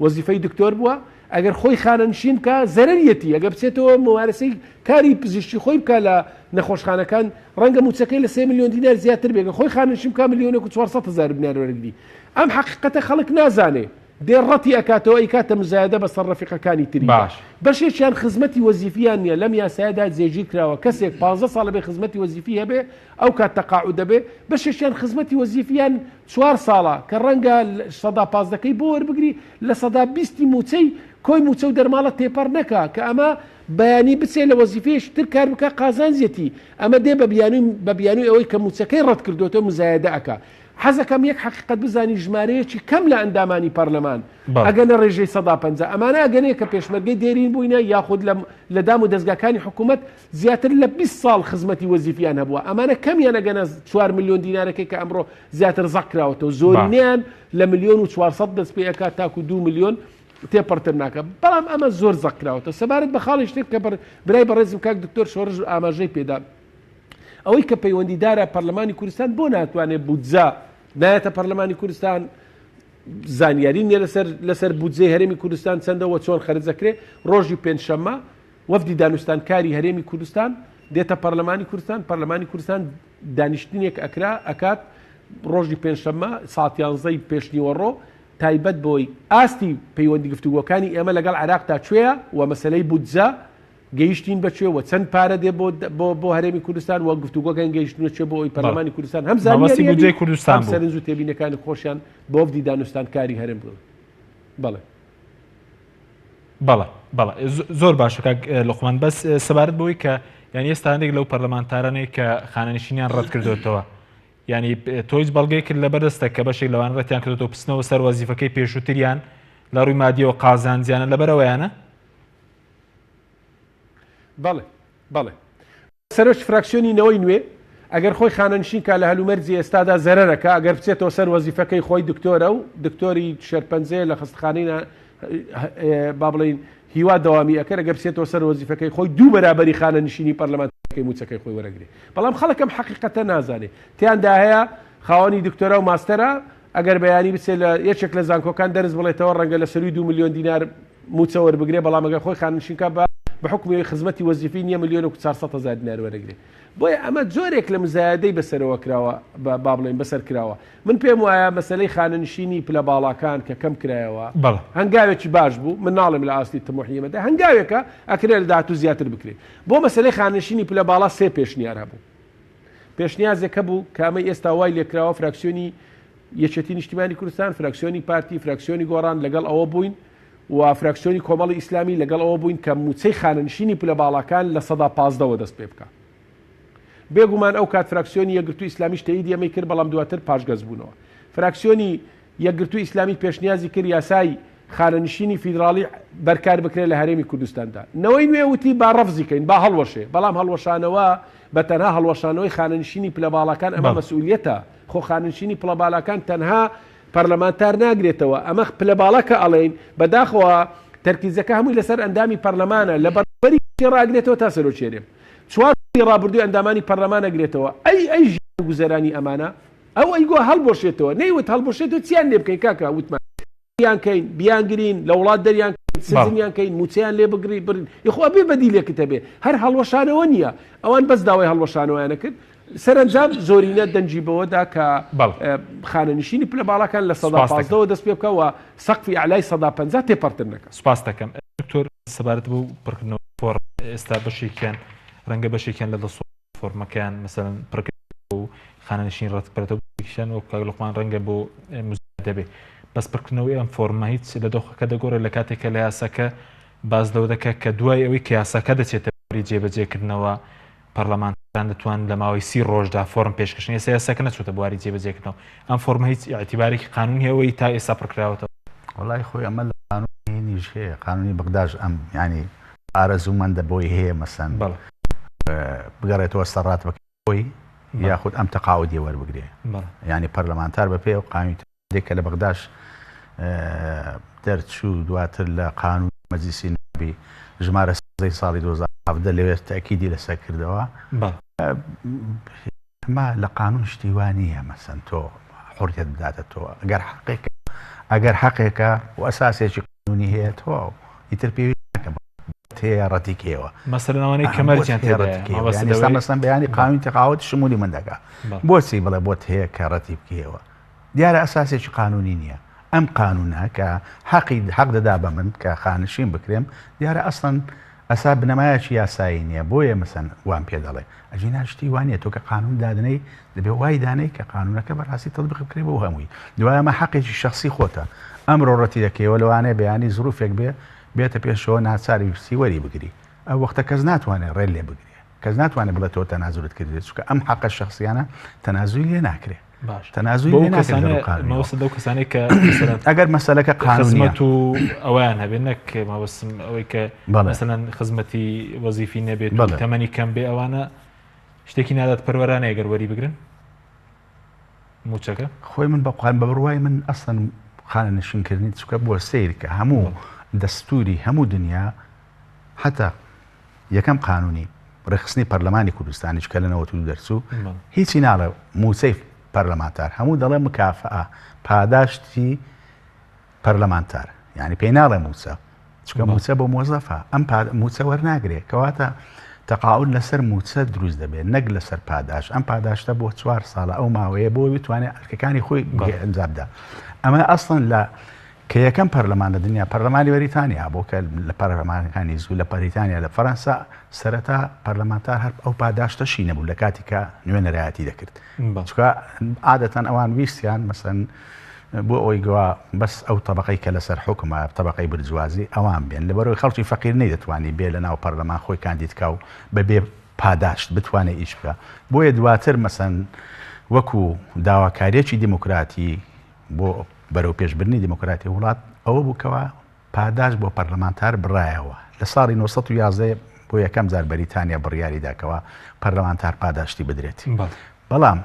وەزیفەی دکتۆر بووە ئەگەر خۆی خانەنشین بکا زەرەریەتی ئەگەر بچێتەوە ممارەسەی کاری پزیشکی خۆی بکا لە نەخۆشخانەکان ڕەنگە مووچەکەی لە سێ ملیۆن دینار زیاتر بێ گەر خۆی خانەنشین بکا ملیۆنێک و 400 هەزار دینار وەرەگری ئەم حەقیقەتە خەڵک نازانێ دێ ڕەتی ئەکاتەوە ئەیکاتە مزایەدە بەسەر ڕەفیقەکانی تریدا باش. بەشێکیان خزمەتی وەزیفیان نیە لەم یاسایەدا جێگیر کراوە کەسێک 15 ساڵ ئەبێ خزمەتی وەزیفی هەبێ ئەو کات تەقاعود دەبێ بەشێکیان خزمەتی وەزیفیان چوار ساڵە کە ڕەنگە سەدا پازدەکەی بۆ وەربگری لە سەدا بیستی مووچەی کۆی مووچە و دەرماڵە تێپەڕ نەکا کە ئەمە بەیانی بچێ لە وەزیفەیەکی تر کار بکا قازانجیەتی ئەمە دێ بە بیانووی بە بیانووی ئەوەی کە مووچەکەی ڕەت کردۆتەوە مزایەدە ئەکا حەزەکەم یەک حەقیقەت بزانی ژمارەیەکی کەم لە ئەندامانی پەرلەمان بەڵێ. ئەگەنە ڕێژەی 50% ئەمانە ئەگەنێ کە پێشمەرگەی دێرین بووینە یاخود لە لە دام و دەزگاکانی حکوومەت زیاتر لە 20 ساڵ خزمەتی وەزیفیان هەبووە ئەمانە کەمیان ئەگەنە 4 ملیۆن دینارەکەی کە ئەمڕۆ زیاتر زەق کراوەتەوە باش. زۆرینەیان لە ملیۆن و 400 دەست پێ ئەکات تاکو 2 ملیۆن تێپەڕتر ناکا بەڵام ئەمە زۆر زەق کراوەتەوە سەبارەت بە خاڵی شتێک کە برای بەڕێزم کاک دکتۆر شۆڕش ئاماژەی پێدا ئەوەی کە پەیوەندیدارە پەرلەمانی کوردستان بۆ ناتوانێت بودجە نایەتە پەرلەمانی کوردستان زانیاری نییە لەسەر لەسەر بودجەی هەرێمی کوردستان چەندەوە چۆن خەرج دەکرێت ڕۆژی پێنجشەممە وەفدی دانوستانکاری هەرێمی کوردستان دێتە پەرلەمانی کوردستان پەرلەمانی کوردستان دانیشتنێک ئەکرا ئەکات ڕۆژی پێنجشەممە سات یانزەی پێشنیوەڕۆ تایبەت بەوەی ئاستی پەیوەندی گفتوگۆکانی ئێمە لەگەڵ عێراق تا کوێیە و مەسەلەی بودجە گەیشتین بە کوێ و چەند پارە دێ بۆ بۆ بۆ هەرێمی کوردستان و گفتوگۆکان گەیشتنە کوێ بۆ ئەوەی بەڵێ. پەرلەمانی کوردستان هەم مەبەستی زانیاری هەبی بودجەی کوردستان هەم بوو. سەرنج و تێبینەکانی خۆشیان بۆ وەفدی دانوستانکاری هەرێم بڵێن. بەڵێ. بەڵێ بەڵێ زۆر باشە کاک لوقمان بەس سەبارەت بەوەی کە یانی ئێستا هەندێک لەو پەرلەمانتارانەی کە خانەنشینیان ڕەت کردوێتەوە یانی تۆ هیچ بەڵگەیەکت لەبەردەستە کە بەشێک لەوان ڕەتیان کردوێتەوە بچنەوە سەر وەزیفەکەی پێشووتریان لە ڕووی مادیەوە قازانجیانە لەبەرەوەیانە؟ بەڵێ بەڵێ سەرۆکی فراکسیۆنی نەوەی نوێ ئەگەر خۆی خانەنشین کا لە هەلومەرجی ئێستادا زەرەرەکە ئەگەر بچێتەوە سەر وەزیفەکەی خۆی دکتۆرە و دکتۆری شێرپەنجەیە لە خەستخانەی با بڵێین هیوا دەوامی ئەکەر ئەگەر بچێتەوە سەر وەزیفەکەی خۆی دوو بەرابەری خانەنشینی پەرلەمانتەکەی موچەکەی خۆی وەرەگرێ بەڵام خەڵک ئەم حەقیقەتە نازانێ تیاندا هەیە خاوەنی دکتۆرا و ماستەرە ئەگەر بەیانی بچێت لە یەکێک لە زانکۆکان دەرس بڵێتەوە ڕەنگە لە سەروی دو ملیۆن دینار موچە وەربگرێ بەڵام ئەگەر خۆی خانەنشین کا بە بە حوکمی ئەوەی خزمەتی وەزیفی نییە ملیۆنێک و 400 هەزار دینار وەرەگرێ بۆیە ئەمە جۆرێک لە مزایەدەی بەسەرەوە کراوە با بڵێین بەسەر کراوە من پێم وایە مەسەلەی خانەنشینی پلە باڵاکان کە کەم کرایەوە بەڵێ. هەنگاوێکی باش بوو، من ناڵێم لە ئاستی تموحی ئێمەدا، هەنگاوێکە ئەکرێ لە داهاتوو زیاتر بکرێ. بۆ مەسەلەی خانەنشینی پلە باڵا سێ پێشنیار هەبوو. پێشنیازێک هەبوو کە ئەمەی ئێستا وای لێکراوە فراکسیۆنی یەکێتی نیشتیمانی کوردستان، فراکسیۆنی پارتی، فراکسیۆنی گۆڕان لەگەڵ ئەوە بووین و فراکسیۆنی کۆمەڵی ئیسلامی لەگەڵ ئەوە بووین کە مووچەی خانەنشینی پلە باڵاکان 15% وە دەست پێ بکا. بێگومان ئەو کات فراکسیۆنی یەکگرتووی ئیسلامیش تەئیدی ئەمەی کرد، بەڵام دواتر پاشگەز بوونەوە. فراکسیۆنی یەکگرتووی ئیسلامی پێشنیازی کرد یاسای خانەنشینی فیدراڵی بەرکار بکرێت لە هەرێمی کوردستاندا. نەوەی نوێ وتی با ڕەفزی کەین، با هەڵوەشێ، بەڵام هەڵوەشانەوە بە تەنها هەڵوەشانەوەی خانەنشینی پلە باڵاکان ئەمە مەسئولیەتە، خۆ خانەنشینی پڵە بالاکان تەنها پەرلەمانتار ناگرێتەوە، ئەمە پلە باڵا کە ئەڵێین بەداخەوە تەرکیزەکە هەمووی لەسەر ئەندامی پەرلەمانە، لە بەڕێوەبەری گشتی ڕاگرێتەوە تا سەرۆکی هەرێم. چوار ساڵی ڕابردووی ئەندامانی پەرلەمان ئەگرێتەوە، ئەی ئەی ژیان و گوزەرانی ئەمانە؟ ئەو ئەیگۆ هەڵبوەشێتەوە، نەیوت هەڵبوەشێتەوە چیان لێ بکەین کاکە، وتمان یان کەین، بیانگرین، لە وڵات دەریان کەین، سجنیان کەین، موچەیان لێ بگری بڕین، یخۆ ئەبێ بەدیلێکت هەبێ، هەر هەڵوەشانەوە نییە، ئەوان بەس داوای هەڵوەشانەوەیان ئەکرد، سەرەنجام زۆرینە دەنگی بەوە دا کە خانەنشینی پلە باڵاکان لە سەدا پازدەوە دەست پێ بکا و سەقفی ئەعلای سەدا 50 تێپەڕتر نەکا. سوپاست دەکەم دکتۆر. سەبارەت بەو پڕکردنەوەی فۆڕم ئێستا بەشێکیان ڕەنگە بەشێکیان لە دڵسۆز فۆرمەکەیان مەسەلەن پڕکردەوە و خانەنشین ڕەت بکرێتەوە بەشێکیشیان وەک کاک لوقمان ڕەنگە بۆ مزایدە بێ بەس پڕکردنەوەی ئەم فۆرمە هیچ لە دۆخەکە دەگۆڕێت لە کاتێک کە لە یاساکە باس لەوە دەکات کە دوای ئەوەی کە یاساکە دەچێتە بواری جێبەجێکردنەوە پەرلەمانتاران دەتوانن لە ماوەی سی ڕۆژدا فۆرم پێشکەش ئێستا یاساکە نەچۆتە بواری جێبەجێکردنەوە ئەم فۆرمە هیچ ئیعتیبارێکی قانونی هەیە ئەوەی تا ئێستا پڕکراوەتەوە؟ وەڵای خۆی ئەمە لە قانونی هینیش هەیە قانونی بەغداش ئەم یانی ئارەزوومەندە بۆی هەیە مەسەن بەڵێ. بگەڕێتەوە سەر ڕاتبەکەی خۆی بەڵێ. یاخود ئەم تەقاعودیە وەربگرێ بەڵێ. یانی پەرلەمانتار بە پێی ئەو قانونی تەقاعودیە کە لە بەغداش دەرچوو دواتر لە قانونی مەجلیسی نوابی ژمارە سێزدەی ساڵی 2017 لەوێ تەئکیدی لەسەر کردەوە بەڵێ. ئەمە لە قانون شتی وا نییە مەسەن تۆ حوڕیەت بداتە تۆ ئەگەر حەقێکە ئەگەر حەقێکە و ئەساسێکی قانونی هەیە تەواو ئیتر پێویست ناکە. هەیە ڕەتی کەیەوە. مەسەلەن ئەوانەی کە مەرجیان بۆت هەیە تێدایە ڕەتی کەیەوە. مەبەستت یانی ئێستا لەوەی مەسەلەن بەیانی قانونی تەقاعود شمولی من دەکا. بۆچی بڵێ بۆت هەیە کە ڕەتی بکەیەوە؟ دیارە ئەساسێکی قانونی نییە. ئەم قانونە کە حەقی حەق دەدا بە من کە خانشین بکرێم دیارە ئەسڵەن ئەسا بنەمایەکی یاسایی نییە بۆیە مەسەن وام پێ دەڵێ ئەگینا شتی وا نییە تۆ کە قانون دادنێی دەبێ وای دانێی کە قانونەکە بەڕاستی تەتبیق بکرێ بۆ هەمووی دوای ئەمە حەقێکی شەخسی خۆتە ئەمڕۆ ڕەتی دەکەیەوە لەوانەیە بەیانی زروفێک بێ بێتە پێشەوە ناچاری بچی وەری بگری ئەو وەختە کەس ناتوانێ ڕێت لێ بگرێ کەس ناتوانێت بڵێ تۆ تەنازولت کردێت چونکە ئەم حەقە شخصیانە تەنازولی لێ ناکرێ باش تەنازولی بۆ لێ ناکرێت لە کەسانە ڕوو قانونیەوە. مەبەستت لەو کەسانەی کە مەسەلەن ئەگەر مەسەلەکە قانونیە خزمەت و ئەوەیان هەبێت نەک مەبەستم ئەوەی کە بەڵێ. مەسەلەن خزمەتی وەزیفی نەبێت و بەڵێ. تەمەنی کەم بێ ئەوانە شتێکی نادادپەروەرانەیە گەر وەری بگرن موچەکە. خۆی من بە قوان بە بڕوای من ئەسڵەن خانەنشینکردنی چونکە بۆ سەیرکە هەموو دەستوری هەموو دنیا حتا یەکەم قانونی ڕێکخستنی پەرلەمانی کوردستانیش کە لە 92 دەرچوو هیچی ناڵێ موچەی پەرلەمانتار هەموو دەڵێ مکافئە پاداشتی پەرلەمانتار یعنی پێی ناڵێ موچە چونکە موچە بۆ مۆزەفە ئەم موچە وەرناگرێ کەواتە تەقاعود لەسەر موچە دروست دەبێت نەک لەسەر پاداش ئەم پاداشتە بۆ چوار ساڵە ئەو ماوەیە بۆ بتوانێت ئەرکەکانی خۆی ئەنجامدا ئەمە ئەسڵەن لە کە یەکەم پەرلەمان لە دنیا پەرلەمانی بەریتانیا بۆ کە لە پەرلەمانەکانی زوو لە پەریتانیا لە فەرەنسا سەرەتا پەرلەمانتار هەر ئەو پاداشتەشی نەبوو لە کاتی کە نوێنەرایەتی دەکرد چونکە عادەتەن ئەوان ویستیان مەسەن بۆ ئەوەی گەوا بەس ئەو تەبقەی کە لەسەر حکومە تەبقەی برجوازی ئەوان بێن لەبەرەوەی خەڵکی فەقیر نەیدەتوانی بێ لە ناو پەرلەمان خۆی کاندید کا و بەبێ پاداشت بتوانێت ئیش بکە بۆیە دواتر مەسەن وەکو داواکاریەکی دیموکراتی بۆ بەرەوپێشبردنی دیموکراتی وڵات ئەوە بوو کەوا پاداشت بۆ پەرلەمانتار بڕایەوە. لە ساڵی 911 بۆ یەکەم جار بەریتانیا بڕیاری دا کەوا پەرلەمانتار پاداشتی بدرێت. بەڵام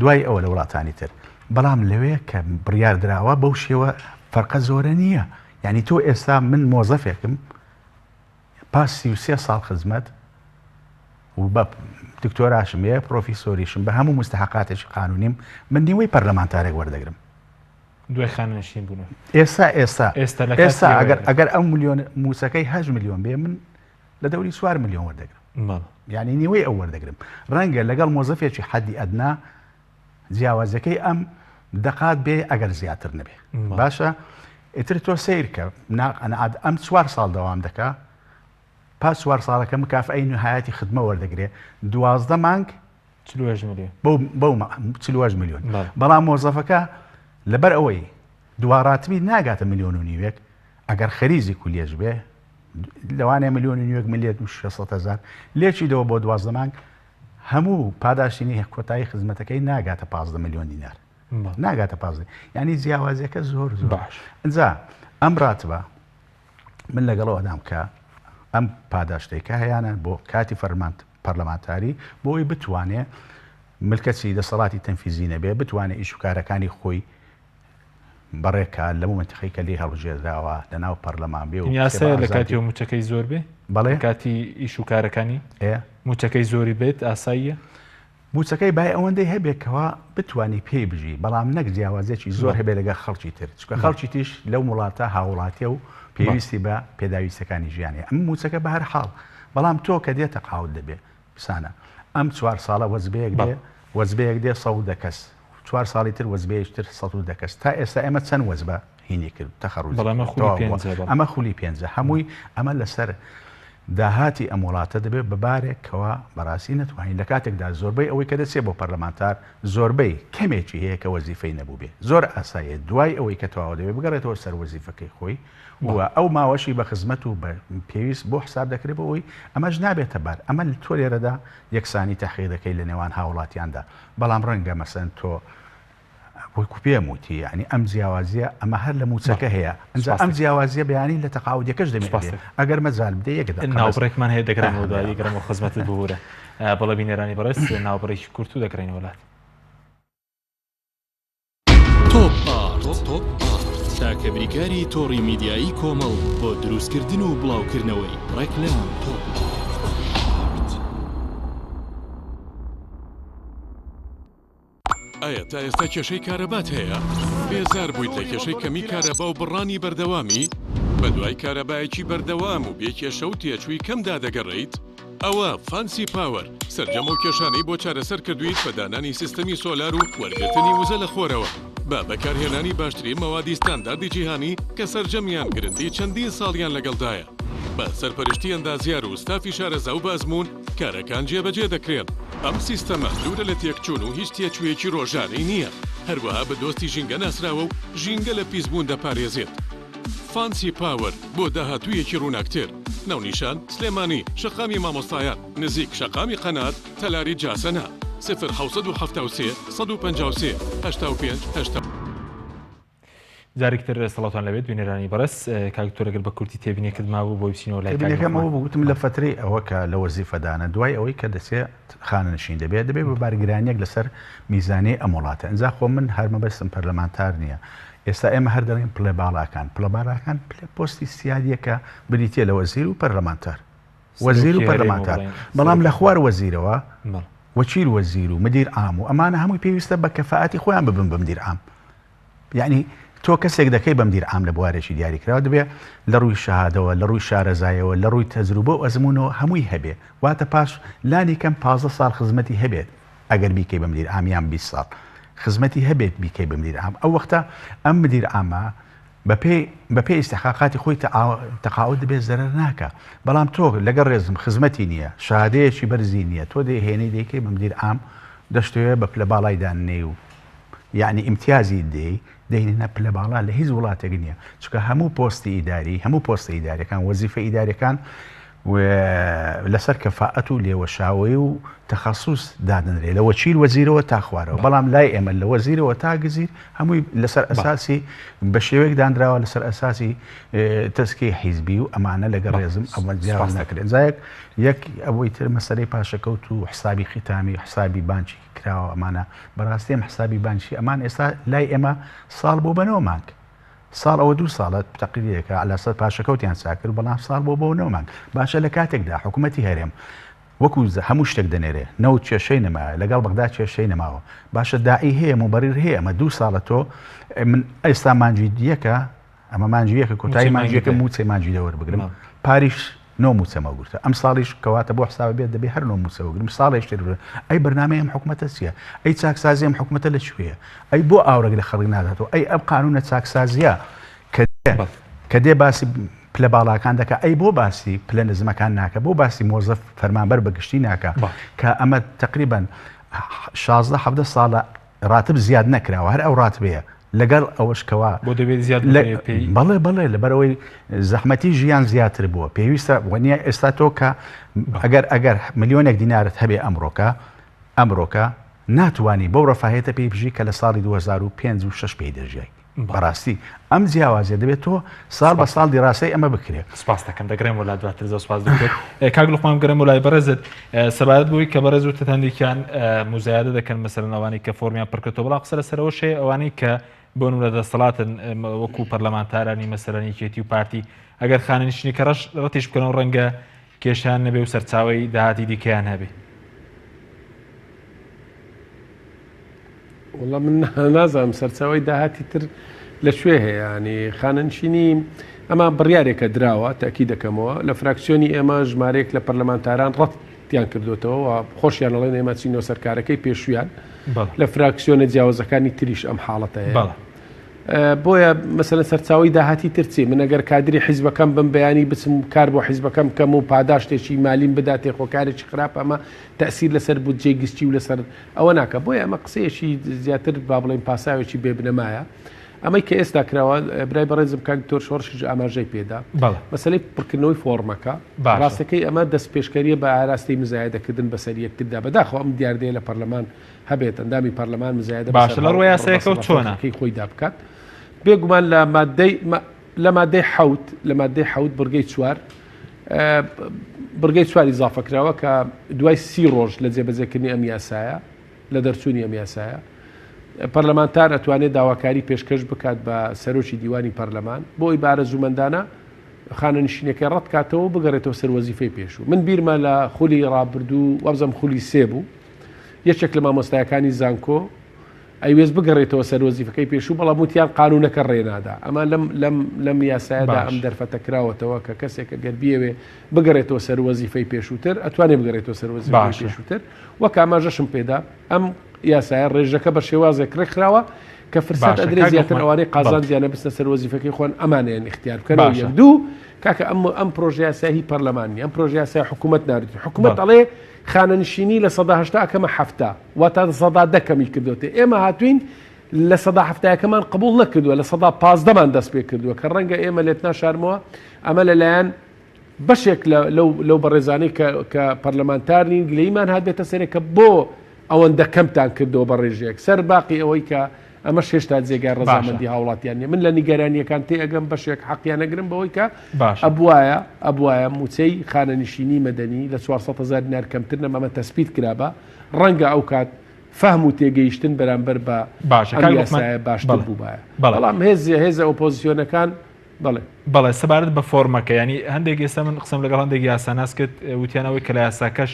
دوای ئەوە لە وڵاتانی تر. بەڵام لەوێ کە بڕیار دراوە بەو شێوە فەرقە زۆرە نییە. یانی تۆ ئێستا من مۆزەفێکم پاش 33 ساڵ خزمەت و بە دکتۆراشم هەیە پرۆفیسۆریشم بە هەموو مستحقاتێکی قانونیم من نیوەی پەرلەمانتارێک وەردەگرم. دوای خانەنشین بوون ئێستا ئێستا ئێستا ئێستا ئەگەر ئەگەر ئەو ملیۆن مووچەکەی هەشت ملیۆن بێ من لە دەوری چوار ملیۆن وەردەگرم یعنی نیوەی ئەو وەردەگرم ڕەنگە لەگەڵ مۆزەفێکی حەدی ئەدنا جیاوازەکەی ئەم دەقات بێ ئەگەر زیاتر نەبێ باشە ئیتر تۆ سیر کە ئەم چوار ساڵ دەوام دەکا پاش چوار ساڵەکە مکافئەی نهایەتی خدمە وەردەگرێ 12 مانگ 48 ملیۆن بەو بەو 48 ملیۆن بەڵام مۆزەفەکە لەبەر ئەوەی دواڕاتبی ناگاتە ملیۆن و نیوێک ئەگەر خەریزی کولیەش بێ لەوانەیە ملیۆن و نیوێک ملیێت و 600 هزار لێکی دەوە بۆ 12 مانگ هەموو پاداشتینی کۆتایی خزمەتەکەی ناگاتە 15 ملیۆن دینار ناگاتە 15 ینی جیاوازیەکە زۆر زۆر باش ئەجا ئەم ڕاتبە من لەگەڵەوە دام کە ئەم پاداشتەی کە هەیانە بۆ کاتی فەرمانت پەرلەمانتاری بۆ ئەوەی بتوانێ ملکەچی دەسەڵاتی تەنفیزی نەبێ، بتوانێ ئیش و کارەکانی خۆی بەڕێکا لەو مەنتیقەی کە لێی هەڵبژێردراوە لە ناو پەرلەمان بێ و یاسایە لە کاتی ئەو مووچەکەی زۆر بێ؟ بەڵێ لە کاتی ئیش و کارەکانی ئێ مووچەکەی زۆری بێت ئاساییە؟ مووچەکەی بای ئەوەندەی هەبێ کەوا بتوانی پێی بژی بەڵام نەک جیاوازیەکی زۆر هەبێ لەگەڵ خەڵکی تر چونکە خەڵکی تریش لەو وڵاتە هاوڵاتیە و پێویستی بە پێداویستەکانی ژیان هەیە ئەم مووچەکە بە هەر حاڵ بەڵام تۆ کە دێ تەقاعود دەبێ بسانە ئەم چوار ساڵە وەجبەیەک دێ وەجبەیەک دێ 110 کەس چوار ساڵی تر وەجبەیەکی تر 110 کەس تا ئێستا ئێمە چەند وەجبە هینی کرد تەخەڕوجی کرد ئەمە خولی پێنجە هەمووی ئەمە لەسەر داهاتی ئەم وڵاتە دەبێت بە بارێک کەوا بەڕاستی نەتوانین لە کاتێکدا زۆربەی ئەوەی کە دەچێت بۆ پەرلەمانتار زۆربەی کەمێکی هەیە کە وەزیفەی نەبووبێ زۆر ئاساییە دوای ئەوەی کە تەواو دەبێت بگەڕێتەوە سەر وەزیفەکەی خۆی و ئەو ماوەشی بە خزمەت و بە پێویست بۆ حساب دەکرێت بۆ ئەوەی ئەمەش نابێتە بار ئەمە تۆ لێرەدا یەکسانی تەحقیق دەکەی لە نێوان هاوڵاتیاندا بەڵام ڕەنگە مەسەن تۆ وەکو پێم وتی یانی ئەم جیاوازیە ئەمە هەر لە موچەکە هەیە ئەنجا ئەم جیاوازیە بەیانی لە تەقاعودەکەش دەمێنێ ئەگەر مەجال بدەی یەک دەقە بەس. ناوبڕێکمان هەیە دەگەڕێمەوە دوایی گەڕێمەوە خزمەتت ببورە بەڵێ بینەرانی بەڕێز ناوبڕێکی کورت و دەگەڕێینەوە لات. تۆپ ئارت تاکە بریکاری تۆڕی میدیایی کۆمەڵ بۆ دروستکردن و بڵاوکردنەوەی ڕێکلام. تۆپ ئارت. ئایا تا ئێستا کێشەی کارەبات هەیە؟ بێزار بوویت لە کێشەی کەمی کارەبا و بڕانی بەردەوامی؟ بەدوای کارەبایەکی بەردەوام و بێ کێشە و تێچووی کەمدا دەگەڕێیت؟ ئەوە فانسی پاوەر سەرجەم ئەو کێشانەی بۆ چارەسەر کردوویت بە دانانی سیستەمی سۆلار و وەرگرتنی وزە لە خۆرەوە بە بەکارهێنانی باشترین مەوادی ستانداردی جیهانی کە سەرجەمیان گرنتی چەندین ساڵیان لەگەڵدایە بە سەرپەرشتی ئەندازیار و ستافی شارەزا و بە ئەزموون کارەکان جێبەجێ دەکرێن. ئەم سیستەمە دوورە لە تێکچوون و هیچ تێچوویەکی ڕۆژانەی نییە، هەروەها بە دۆستی ژینگە ناسراوە و ژینگە لە پیسبوون دەپارێزێت. فانسی پاوەر بۆ داهاتوویەکی ڕووناکتر. ناونیشان، سلێمانی، شەقامی مامۆستایان، نزیک شەقامی قەنات، تەلاری جاسەنە. 0773 153 85 80. جارێکی تر سڵاوتان لەبێت بینەرانی بەڕێز کاک دکتۆر ئەگەر بە کورتی تێبینیەکت مابوو بۆی بچینەوە لای کاک تێبینیەکەم لوقمان. ئەوە بوو گوتم لە فەترەی ئەوە کە لە وەزیفەدانە دوای ئەوەی کە دەچێ خانەنشین دەبێت دەبێ بە بارگرانیەک لەسەر میزانیەی ئەم وڵاتە ئینجا خۆ من هەر مەبەستم پەرلەمانتار نییە ئێستا ئێمە هەر دەڵێین پلە باڵاکان پلە باڵاکان پلە پۆستی سیادیە کە بریتیە لە وەزیر و پەرلەمانتار وەزیر و سەرۆکی هەرێم و پەرلەمانتار بڵێین بەڵام سەرۆکی لە خوار وەزیرەوە بەڵێ. وەکیل وەزیر و مدیر عام و ئەمانە هەمووی پێویستە بە کەفائەتی خۆیان ببن بە مدیر عام یەعنی تۆ کەسێک دەکەی بە مدیر عام لە بوارێکی دیاریکراوە دەبێ لە ڕووی شەهادەوە لە ڕووی شارەزایەوە لە ڕووی تەجروبە و ئەزموونەوە هەمووی هەبێ واتە پاش لانی کەم 15 ساڵ خزمەتی هەبێت ئەگەر بیکەی بە مدیر عام یان 20 ساڵ خزمەتی هەبێت بیکەی بە مدیر عام ئەو وەختە ئەم مدیر عامە بەپێی بەپێی ئیستحقاقاتی خۆی تەقاعود دەبێت زەرەر ناکا بەڵام تۆ لەگەڵ ڕێزم خزمەتی نییە شەهادەیەکی بەرزی نییە تۆ دەیهێنی دەیکەی بە مدیر عام دەشتەوێ بە پلە باڵای داننێی و یعنی ئیمتیازی دێی دەینە پلە باڵا لە هیچ وڵاتێک نییە چونکە هەموو پۆستی ئیداری هەموو پۆستە ئیداریەکان وەزیفە ئیداریەکان لەسەر کەفائەت و لێوەشاوەیی و تەخەسوس دادەنرێ لە وەکیل وەزیرەوە تا خوارەوە بەڵام لای ئێمە لە وەزیرەوە تا گزیر هەمووی لەسەر ئەساسی بە شێوەیەک دانراوە لەسەر ئەساسی تەزکیەی حیزبی و ئەمانە لەگەڵ ڕێزم ئەوە جیاواز ناکرێن جایەک یەک ئەوەی تر مەسەلەی پاشەکەوت و حسابی ختامی حسابی بانکی کراوە ئەمانە بەڕاستی ئەم حسابی بانکی ئەمان ئێستا لای ئێمە ساڵ بۆ بە نۆ مانگ ساڵ ئەوە دوو ساڵە تەقریرێکە عەلا سەر پاشەکەوتیان چاک کرد بەڵام ساڵ بۆ بۆ نۆ مانگ باشە لە کاتێکدا حکوومەتی هەرێم وەکو هەموو شتێک دەنێرێ نەوت کێشەی نەمایە لەگەڵ بەغدا کێشەی نەماوە باشە داعی هەیە موبەریر هەیە ئەمە دوو ساڵە تۆ من ئێستا مانگی یەکە ئەمە مانگی یەکە کۆتایی مانگی یەکە مووچەی مانگی دە وەربگرم پاریش نۆ مووچەمە گرتە ئەم ساڵیش کەواتە بۆ حسابە بێت دەبێ هەر نۆ مووچە وەگرم ساڵێک تر بگرم ئەی بەرنامەی ئەم حکومەتە چییە ئەی چاکسازی ئەم حکومەتە لە کوێیە ئەی بۆ ئاورەک لە خەڵک ناداتەوە ئەی ئەم قانونە چاکسازیە کە کە دێ باسی پلە باڵاکان دەکا ئەی بۆ باسی پلە نزمەکان ناکە بۆ باسی مۆزەف فەرمانبەر بە گشتی ناکە کە ئەمە تقریبان 16 17 ساڵە ڕاتب زیاد نەکراوە هەر ئەو ڕاتبەیە لەگەڵ ئەوەش کەوا بۆ دەبێت زیاد بکرێت پێی؟ بەڵێ بەڵێ لەبەرئەوەی زەحمەتی ژیان زیاتر بووە پێویستە وەنیە ئێستا تۆ کە ئەگەر ئەگەر ملیۆنێک دینارت هەبێ ئەمڕۆکە ئەمڕۆکە ناتوانی بەو ڕەفاهێتە پێی بژی کە لە ساڵی 2005 و 6 پێی دەژیای بەڕاستی ئەم جیاوازیە دەبێت تۆ ساڵ بە ساڵ دیراسەی ئەمە بکرێت. سپاس دەکەم دەگرێم وەلا دواتر زۆر سپاس دکتۆر کاک لوقمان بگەرێم وەلای بەڕێزت سەبارەت بۆی کە بەڕێز وتت هەندێکیان موزایەدە دەکەن مەسەلەن ئەوانەی کە فۆرمیان پڕکردەوە بەڵام قسە لەسەر ئەوەش هەیە ئەوانەی کە بۆ نمونە دەسەڵاتن وەکو پەرلەمانتارانی مەسەلەن یەکێتی و پارتی ئەگەر خانەنشینی کە ڕەش ڕەتیش بکەنەوە ڕەنگە کێشیان نەبێ و سەرچاوەی داهاتی دیکەیان هەبێ. وەڵا من نازانم سەرچاوەی داهاتی تر لە کوێ هەیە ینی خانەنشینی ئەمە بڕیارێکە دراوە تاکی دەکەمەوە لە فراکسیۆنی ئێمە ژمارەیەک لە پەرلەمانتاران ڕەتیان کردوێتەوە و خۆشیان ئەڵێن ئێمە چینەوە سەرکارەکەی پێشویان لە فراکسیۆنە جیاوازەکانی تریش ئەم حاڵەتە هەیە بۆیە مەسەلەن سەرچاوەی داهاتی تر چی؟ من ئەگەر کادری حیزبەکەم بم بەیانی بچم کار بۆ حیزبەکەم بکەم و پاداشتێکی مالیم بداتێ خۆ کارێکی خراپە ئەمە تەئسیر لەسەر بودجەی گشتی و لەسەر ئەوە ناکا بۆیە ئەمە قسەیەکی زیاتر با بڵێین پاساوێکی بێ بنەمایە ئەمەی کە ئێستا کراوە برای بەڕێزم کاک دکتۆر شۆڕشیش ئاماژەی پێدا مەسەلەی پڕکردنەوەی فۆڕمەکە ڕاستەکەی ئەمە دەستپێشکەریە بە ئاراستەی مزایەدەکردن بەسەر یەکتردا بەداخەوە ئەم دیاردەیە لە پەرلەمان هەبێت ئەندامی پەرلەمان مزایدە باشە لە ڕووی یاسایەکەوە چۆنە؟ کەی خۆیدا بکات بێگومان لە مادەی لە مادەی حەوت لە مادەی حەوت بڕگەی چوار بڕگەی چواری زافە کراوە کە دوای سی ڕۆژ لە جێبەجێکردنی ئەم یاسایە لە دەرچوونی ئەم یاسایە پەرلەمانتار ئەتوانێت داواکاری پێشکەش بکات بە سەرۆکی دیوانی پەرلەمان بۆ ئەوی بارەزوومەندانە خانەنشینەکەی ڕەت کاتەوە بگەڕێتەوە سەر وەزیفەی پێشوو من بیرمە لە خولی ڕابردوو وابزانم خولی سێ بوو یەکێک لە مامۆستایەکانی زانکۆ. ئەیوێست بگەڕێتەوە سەر وەزیفەکەی پێشوو بەڵام وتیان قانونەکە ڕێنادا ئەمە لەم لەم لەم یاسایەدا ئەم دەرفەتە کراوەتەوە کە کەسێک ئەگەر بیەوێ بگەڕێتەوە سەر وەزیفەی پێشووتر ئەتوانێ بگەڕێتەوە سەر وەزیفەی پێشووتر وەک ئاماژەشم پێدا ئەم یاسایە ڕێژەکە بە شێوازێک ڕێکخراوە کە فرسەت ئەدرێ زیاتر ئەوانەی قازانجیانە بچنە سەر وەزیفەکەی خۆیان ئەمانەیان ئیختیار بکەن یەک دوو کاکە ئەم ئەم پرۆژە یاسای هی پەرلەمان نیە ئەم پرۆژە یاسای حکوومەت ناردی حکوومەت ئەڵێ خانەنشینی 80% ئەکەمە 70 واتە 10% کەمی کردوێت ئێمە هاتوین لە سەدا هەفتایەکەمان قبول نەکردووە لە سەدا پازدەمان دەست پێ کردووە کە ڕەنگە ئێمە لێت ناشارمەوە ئەمە لەلایەن بەشێک لەو بەڕێزانەی کە پەرلەمانتار نین گلەیمان هات بێتە سەرێ کە بۆ ئەوەندە کەمتان کردەوە بە ڕێژەیەک سەر باقی ئەوەی کە ئەمەش هێشتا جێگای ڕەزامەندی هاوڵاتیان نیە من لە نیگەرانیەکان تێ ئەگەم بەشێک حەقیان ئەگرم بەوەی کە ئەبوایە ئەبوایە موچەی خانەنشینی مەدەنی لە 400 هزار دینار کەمتر نەم ئەمە تەسبیت کرابا ڕەنگە ئەو کات فەهم و تێگەیشتن بەرامبەر بە ئەم یاسایە باشتر بووبایە بەڵام هێز هێزە ئۆپۆزیسیۆنەکان بەڵێ. بەڵێ سەبارەت بە فۆرمەکە یانی هەندێک ئێستا من قسەم لەگەڵ هەندێک یاساناس کرد وتیان ئەوەی کە لە یاساکەش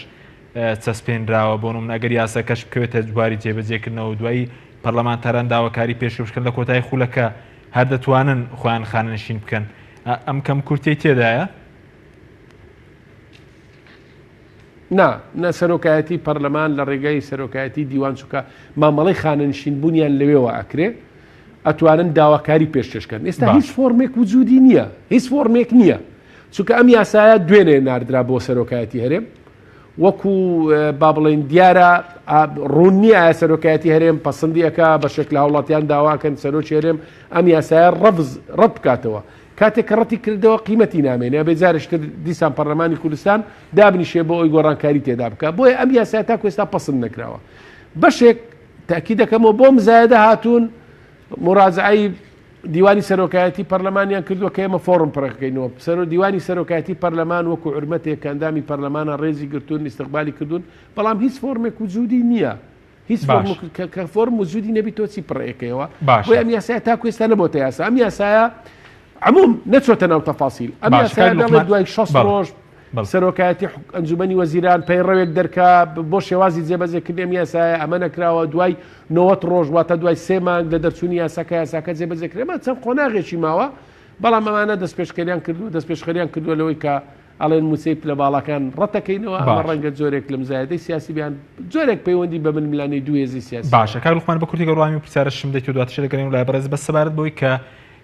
چەسپێنراوە بۆ نمونە ئەگەر یاساکەش بکەوێتە بواری جێبەجێکردنەوە دوایی پەرلەمانتاران داواکاری پێشکەش بکەن لە کۆتایی خولەکە هەر دەتوانن خۆیان خانەنشین بکەن ئەم کەم کورتەی تێدایە؟ نا نا سەرۆکایەتی پەرلەمان لە ڕێگای سەرۆکایەتی دیوان چونکە مامەڵەی خانەنشین بوونیان لەوێوە ئەکرێ ئەتوانن داواکاری پێشکەش کەن ئێستا هیچ فۆرمێک وجودی نییە هیچ فۆرمێک نییە چونکە ئەم یاسایە دوێنێ ناردرا بۆ سەرۆکایەتی هەرێم وەکو با بڵین دیارە ڕوون نییە ئایا سەرۆکایەتی هەرێم پەسەندی ئەکا بەشێک لە هاوڵاتیان داواکەن سەرۆکی هەرێم ئەم یاسایە ڕەفز ڕەت بکاتەوە کاتێک کە ڕەتی کردەوە قیمەتی نامێنێ ئەبێ جارێکی تر دیسان پەرلەمانی کوردستان دابنیشێ بۆ ئەوی گۆڕانکاری تێدا بکا بۆیە ئەم یاسایە تاکو ئێستا پەسند نەکراوە بەشێک تاکی دەکەمەوە بۆ مزایدە هاتوون مراجعەی دیوانی سەرۆکایەتی پەرلەمانیان کردووە کە ئێمە فۆڕم پڕەکەینەوە سەرۆ دیوانی سەرۆکایەتی پەرلەمان وەکو عرمەتێک کە ئەندامی پەرلەمانە ڕێزی گرتوون ئیستقبالی کردوون بەڵام هیچ فۆرمێک وجودی نییە هیچ فۆرم کە فۆرم وجودی نەبی تۆ چی پڕێکەیەوە بۆیە ئەم یاسایە تاکو ئێستا نەبۆتە یاسا ئەم یاسایە عموم نەچۆتە ناو تەفاسیل ئەم یاسایە دەڵێت دوای 60 ڕۆژ سەرۆکایەتی ئەنجومەنی وەزیران پەیڕەوێک دەرکا بۆ شێوازی جێبەجێکردنی ئەم یاسایە ئەمە نەکراوە دوای 90 ڕۆژ واتە دوای سێ مانگ لە دەرچوونی یاساکە یاساکە جێبەجێ کرێ چەند قۆناغێکی ماوە بەڵام ئەمانە دەستپێشکەریان کردووە دەستپێشخەریان کردووە لەوەی کە ئەڵێن مووچەی پلە باڵاکان ڕەتەکەینەوە، ئەمە ڕەنگە جۆرێک لە مزایەدەی سیاسی بێ یان جۆرێک پەیوەندی بە ململانێی دوو هێزی سیاسی باشە کاک لوقمان بە کورتی گەر وەڵامی پرسیارەشم دەیت و دواترش دەگەڕێینەوە لای بەڕێز بەس سەبارەت بەوەی کە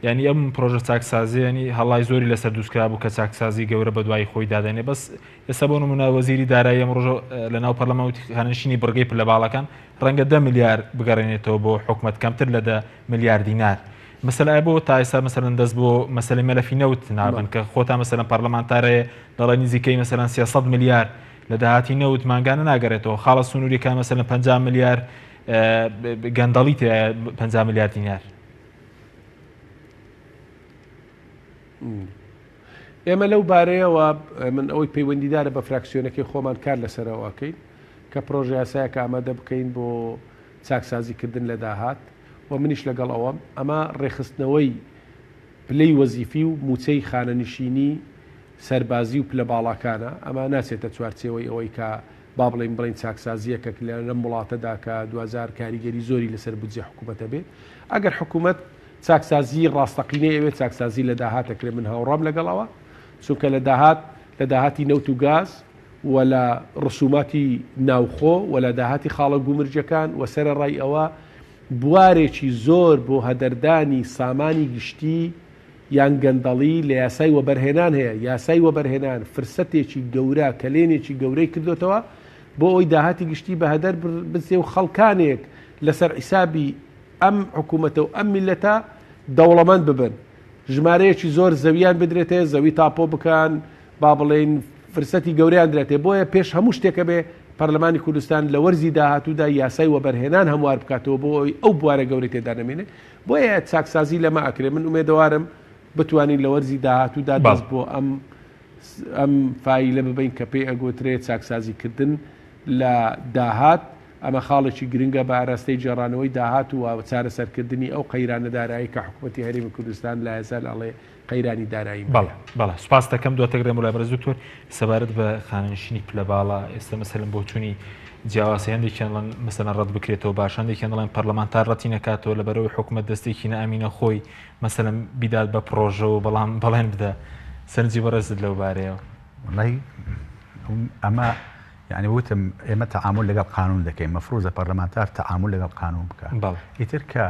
یانی ئەم پرۆژە چاکسازیە یانی هەڵای زۆری لەسەر دروست کرابوو کە چاکسازی گەورە بە دوای خۆی دادەنێ بەس ئێستا بۆ نمونە وەزیری دارایی ئەم ڕۆژە لە ناو پەرلەمان وتی خانەنشینی بڕگەی پلە باڵاکان ڕەنگە دە ملیار بگەڕێنێتەوە بۆ حکومەت کەمتر لە دە ملیار دینار مەسەلە ئایا بۆ تا ئێستا مەسەلەن دەست بۆ مەسەلەی مەلەفی نەوت نابن کە خۆتان مەسەلەن پەرلەمانتارەیە دەڵێ نزیکەی مەسەلەن 300 ملیار لە داهاتی نەوت مانگانە ناگەرێتەوە خاڵە سنووریەکان مەسەلەن 50 ملیار گەندەڵی تێیە 50 ملیار دینار. ئێمە لەو بارەیەوە من ئەوەی پەیوەندیدارە بە فراکسیۆنەکەی خۆمان کار لەسەرەوە ئەکەین کە پرۆژە یاسایەکە ئامادە بکەین بۆ چاکسازیکردن لە داهات و منیش لەگەڵ ئەوەم، ئەمە ڕێکخستنەوەی پلەی وەزیفی و مووچەی خانەنشینی سەربازی و پلە باڵاکانە، ئەمە ناچێتە چوارچێوەی ئەوەی کە با بڵێین بڵێین چاکسازییەکە لەم وڵاتەدا کە دواجار کاریگەری زۆری لەسەر بودجەی حکوومەت هەبێ. ئەگەر حکوومەت چاکسازیی ڕاستەقینەی ئەوێ چاکسازی لە داهات ئەکرێ من هاوڕام لەگەڵ ئەوە، چونکە لە داهات لە داهاتی نەوت و گاز و لە ڕسوماتی ناوخۆ و لە داهاتی خاڵە گومرگیەکان و سەرەڕای ئەوە بوارێکی زۆر بۆ هەدەردانی سامانی گشتی یان گەندەڵی لە یاسای وەبەرهێنان هەیە، یاسای وەبەرهێنان فرسەتێکی گەورە، کەلێنێکی گەورەی کردۆتەوە بۆ ئەوەی داهاتی گشتی بە هەدەر بچێ و خەڵکانێک لەسەر حیسابی ئەم حکوومەتە و ئەم میللەتە دەوڵەمەند ببن، ژمارەیەکی زۆر زەویان بدرێتێ، زەوی تاپۆ بکەن، با بڵێین فرسەتی گەورەیان درێتێ، بۆیە پێش هەموو شتێک ئەبێ پەرلەمانی کوردستان لە وەرزی داهاتوودا یاسای وەبەرهێنان هەموار بکاتەوە بۆ ئەوەی ئەو بوارە گەورەی تێدا نەمێنێ، بۆیە چاکسازی لەمە ئەکرێ، من ئومێدەوارم بتوانین لە وەرزی داهاتوودا دەست بۆ ئەم ئەم فایلە ببەین کە پێی ئەگۆترێ چاکسازی کردن لە داهات، ئەمە خاڵێکی گرنگە بە ئاراستەی گێڕانەوەی داهات و چارەسەرکردنی ئەو قەیرانە دارایی کە حکومەتی هەرێمی کوردستان لایەزال ئەڵێ قەیرانی داراییم هەیە. بەڵێ بەڵێ سوپاست دەکەم دواتر گەڕێمەوە لای بەڕێز دکتۆر سەبارەت بە خانەنشینی پلە باڵا ئێستا مەسەلەن بۆچوونی. جیاوازی هەندێکیان دەڵێن مەسەلەن ڕەت بکرێتەوە باش هەندێکیان دەڵێن پەرلەمانتار ڕەتی نەکاتەوە لەبەرەوەی حکومەت دەستێکی نائەمینە خۆی مەسەلەن بیدات بە پڕۆژە و بەڵام بەڵێن بدە سەرنجی بەڕێزت لەو بارەیەوە. وەڵای ئەمە یعنی وتم ئێمە تەعامول لەگەڵ قانون دەکەین مەفروزە پەرلەمانتار تەعامول لەگەڵ قانون بکە ئیتر کە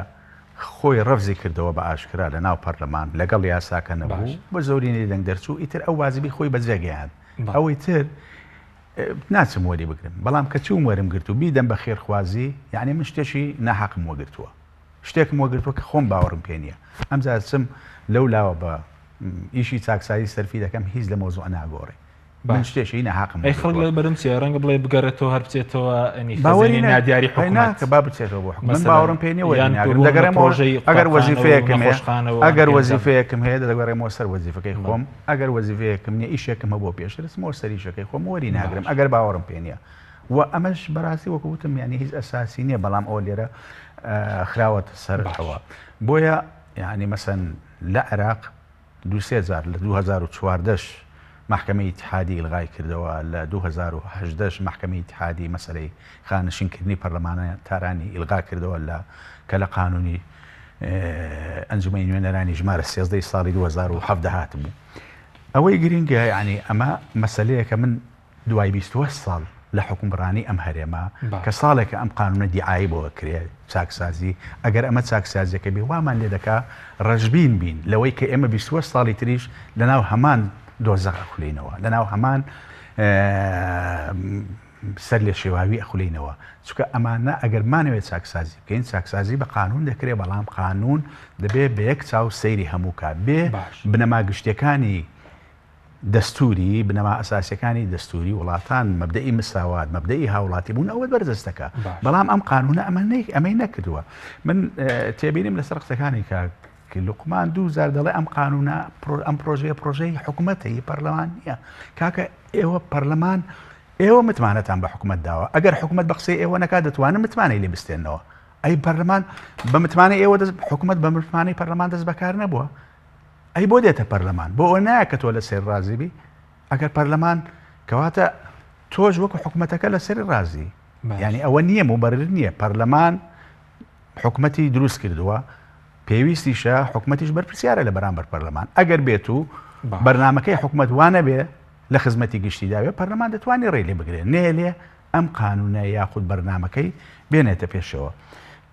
خۆی ڕەفزی کردەوە بە ئاشکرا لە ناو پەرلەمان لەگەڵ یاساکە نەبوو بە زۆرینەی دەنگ دەرچوو ئیتر ئەو واجبی خۆی بەجێ گەیاند ئەوەی تر ناچم وەری بگرم بەڵام کە چووم وەرم گرت و بیدەم بە خێرخوازی یعنی من شتێکی ناحەقم وەگرتووە شتێکم وەگرتووە کە خۆم باوەڕم پێ نییە ئەمجا چم لەو لاوە بە ئیشی چاکسازی سەرفی دەکەم هیچ لە مەوزوع ناگۆڕێ من شتێکی ناحەقم ئەی خەڵک لە بەرم چیە ڕەنگە بڵێ بگەڕێتەوە هەر بچێتەوە ئەنی باوەری نادیاری حکومەت کە با بچێتەوە بۆ حکومەت من باوەڕم پێ نییە وەری ناگرم دەگەڕێمەوە ئەگەر وەزیفەیەکم هەیە ئەگەر وەزیفەیەکم هەیە دەگەڕێمەوە سەر وەزیفەکەی خۆم ئەگەر وەزیفەیەکم نییە ئیشێکم هەبووە پێشتر دەچمەوە سەر ئیشەکەی خۆم وەری ناگرم ئەگەر باوەڕم پێ نییە و ئەمەش بەڕاستی وەکو وتم یانی هیچ ئەساسی نییە بەڵام ئەوە لێرە خراوەتە سەر ئەوە بۆیە یعنی مەسەن لە عێراق دوو سێ جار لە 2014 مەحکەمەی ئیتحادی ئیلغای کردەوە لە 2018 مەحکەمەی ئیتحادی مەسەلەی خانەنشینکردنی پەرلەمانتارانی ئیلغا کردەوە لە کە لە قانونی ئەنجومەنی نوێنەرانی ژمارە 13 ساڵی 2017 هاتبوو ئەوەی گرنگە یعنی ئەمە مەسەلەیەکە من دوای 28 ساڵ لە حکومڕانی ئەم هەرێمە کە ساڵێکە ئەم قانونە دیعایی بۆ ئەکرێ چاکسازی ئەگەر ئەمە چاکسازیەکە بێ وامان لێ دەکا ڕەشبین بین لەوەی کە ئێمە 28 ساڵی تریش لەناو هەمان دۆزەخ ئەخولینەوە لەناو هەمان سەر لێ شێواوی ئەخولینەوە چونکە ئەمانە ئەگەر مانەوێت چاکسازی بکەین چاکسازی بە قانون دەکرێت بەڵام قانون دەبێ بە یەک چاو سەیری هەموو کا بێ بنەما گشتیەکانی دەستوری بنەما ئەساسیەکانی دەستوری وڵاتان مەبدەئی مساوات مەبدەئی هاوڵاتی بوون ئەوە بەرجەستەکە بەڵام ئەم قانونە ئەمە ئەمەی نەکردووە من تێبینیم لەسەر قسەکانی کاک لوقمان دوو جار دەڵێ ئەم قانونە ئەم پرۆژەیە پرۆژەی حکوومەتە ی پەرلەمان نییە کاکە ئێوە پەرلەمان ئێوە متمانەتان بە حکوومەت داوە ئەگەر حکوومەت بە قسەی ئێوە نەکات دەتوانن متمانەی لێ بستێنەوە ئەی پەرلەمان بە متمانەی ئێوە دەست حکوومەت بە متمانەی پەرلەمان دەست بەکار نەبووە ئەی بۆ دێتە پەرلەمان بۆ ئەوە نایە کە تۆ لەسەر ڕازی بی ئەگەر پەرلەمان کەواتە تۆش وەکو حکوومەتەکە لەسەری ڕازی یعنی ئەوە نییە مبرر نییە پەرلەمان حکومەتی دروست کردووە، پێویستیشە حکومەتیش بەرپرسیارە لە بەرامبەر پەرلەمان، ئەگەر بێت و بەرنامەکەی حکومەت وا نەبێ لە خزمەتی گشتیدا بێ پەرلەمان دەتوانێ ڕێی لێ بگرێ نەیەلێ ئەم قانونە یاخود بەرنامەکەی بێنێتە پێشەوە.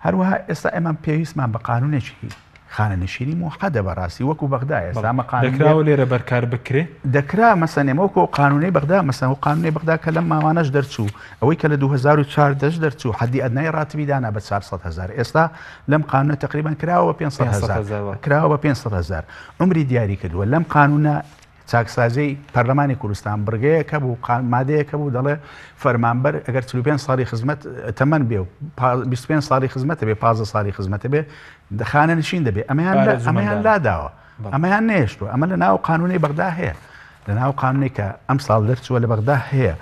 هەروەها ئێستا ئێمە پێویستمان بە قانونێکی خانەنشینی موحەدە بەڕاستی وەکو بەغدا ئێستا ئەمە قانون دەکراوە لێرە بەرکار بکرێ؟ دەکرا مەسەن ئێمە وەکو قانونەی بەغدا مەسەن و قانونەی بەغدا کە لەم ماوانەش دەرچوو ئەوەی کە لە 2014 دەرچوو حەدی ئەدنای ڕاتبی دانا بە 400 هەزار ئێستا لەم قانونە تقریبا کراوە بە 500 هەزار کراوە بە 500 هەزار عمری دیاری کردووە لەم قانونە چاکسازیی پەرلەمانی کوردستان بڕگەیەک هەبوو، مادەیەک هەبوو دەڵێ فەرمانبەر ئەگەر 45 ساڵی خزمەت تەمەن بێ و 25 ساڵی خزمەتە بێ 15 ساڵی خزمەتە بێ خانەنشین دەبێ ئەمەیان ئەمەیان لاداوە ئەمەیان نێشتوە ئەمە لە ناو قانونی بەغدا هەیە لە ناو قانونی کە ئەم ساڵ دەرچووە لە بەغدا هەیە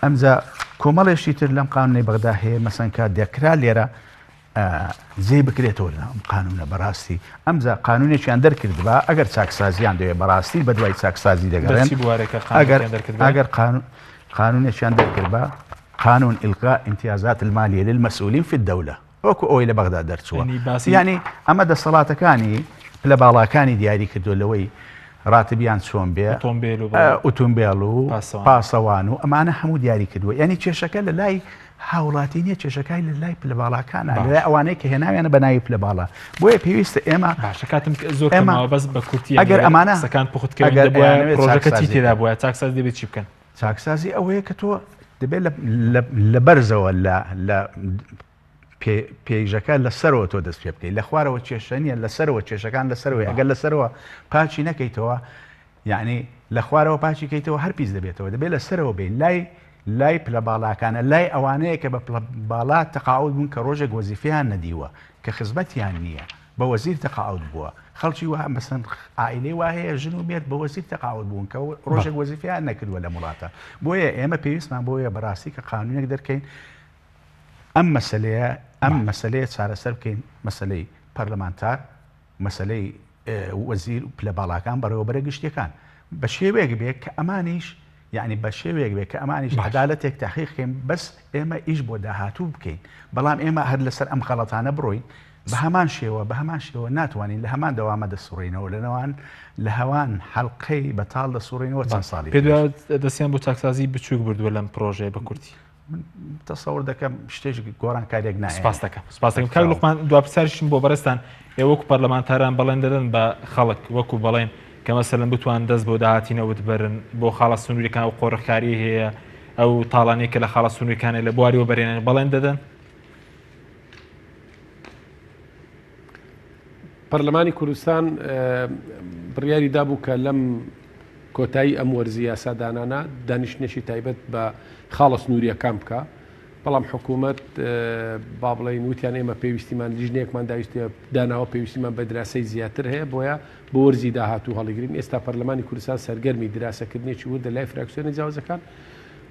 ئەمجا کۆمەڵێشی تر لەم قانونی بەغدا هەیە مەسەن کە دەکرا لێرە جێی بکرێتەوە لەناو ئەم قانونە بەڕاستی ئەمجا قانونێکیان دەرکردبا ئەگەر چاکسازیان دەوێت بەڕاستی بەدوای چاکسازی دەگەڕێن ئەگەر ئەگەر قانون قانونێکیان دەرکردبا قانون إلغاء امتیازات المالیە للمسؤولین في الدولة وەکو ئەوەی لە بەغدا دەرچووە یعنی ئەمە دەسەڵاتەکانی پلە باڵاکانی دیاری کردو لەوەی ڕاتبیان چۆن بێ ئۆتۆمبێل و پاسەوان و ئەمانە هەموو دیاری کردووە یعنی کێشەکە لە لای هاوڵاتی نیە کێشەکای لە لای پلە باڵاکانە لە لای ئەوانەی کە هێناویانە بە ناوی پلە باڵا بۆیە پێویستە ئێمە باشە کاتم زۆر ئێمە بەس بە کورتی ئەگەر ئەمانە قسەکان پوخت کەین ئەگەر پرۆژەکە چی تێدا بووە چاکسازی دەبێت چی بکەن چاکسازی ئەوەیە کە تۆ دەبێت لە بەرزەوە لە لە پێیژەکە لە سەرەوە تۆ دەست پێ بکەیت لە خوارەوە کێشە نییە لە سەرەوە کێشەکان لە سەرەوەی ئەگەر لە سەرەوە پاچی نەکەیتەوە یەعنی لە خوارەوە پاکی کەیتەوە هەر پیس دەبێتەوە دەبێت لە سەرەوە بێ لای لای پلە باڵاکانە لای ئەوانەیە کە بە پلە باڵا تەقاعود بوون کە ڕۆژێک وەزیفەیان نەدیوە کە خزمەتیان نییە بە وەزیر تەقاعود بووە خەڵکی وا مەسەن عائیلەی وا هەیە ژن و مێرد بە وەزیر تەقاعود بوون کە ڕۆژێک وەزیفەیان نەکردووە لەم وڵاتە بۆیە ئێمە پێویستمان بۆیە بەڕاستی کە قانونێک دەرکەین ئەم مەسەلەیە ئەم مەسەلەیە چارەسەر بکەین مەسەلەی پەرلەمانتار مەسەلەی وەزیر و پلە باڵاکان، بەڕێوەبەرە گشتییەکان بە شێوەیەک بێ کە ئەمانیش یعنی بە شێوەیەک بێ کە ئەمانیش عەدالەتێک تحقیق کەین بەس ئێمە ئیش بۆ داهاتوو بکەین بەڵام ئێمە هەر لەسەر ئەم غەڵەتانە بڕۆین بە هەمان شێوە بە هەمان شێوە ناتوانین لە هەمان دەوامە دەسوڕینەوە لە نەوان لە هەوان حەلقەی بەتاڵ دەسوڕینەوە چەند ساڵی پێ دەستیان بۆ چاکسازی بچووک بردووە لەم پرۆژەیە بە کورتی من تەسەور دەکەم شتێک گۆڕانکاریەک نایە. سپاس دەکەم سپاس دەکەم کاک لوقمان دوا پرسیارشم بۆ بەڕێزتان ئێوە وەکو پەرلەمانتاران بەڵێن دەدەن بە خەڵک وەکو بەڵێن کە مەسەلەن بتوان دەست بۆ داهاتی نەوت بەرن بۆ خاڵە سنووریەکان ئەو قۆرخکاری هەیە ئەو تاڵانەی کە لە خاڵە سنووریەکانە لە بواری وەبەرهێنان بەڵێن دەدەن؟ پەرلەمانی کوردستان بڕیاری دابوو کە لەم کۆتایی ئەم وەرزی یاسادانانە دانیشتنێکی تایبەت بە خاڵە سنووریەکان بکە بەڵام حکوومەت با بڵین وتیان ئێمە پێویستیمان لیژنەیەکمان داویستە داناوە پێویستیمان بە دراسەی زیاتر هەیە بۆیە بۆ وەرزی داهاتوو هەڵیگرین ئێستا پەرلەمانی کوردستان سەرگەرمی دراسەکردنێکی وردە لای فراکسیۆنە جیاوازەکان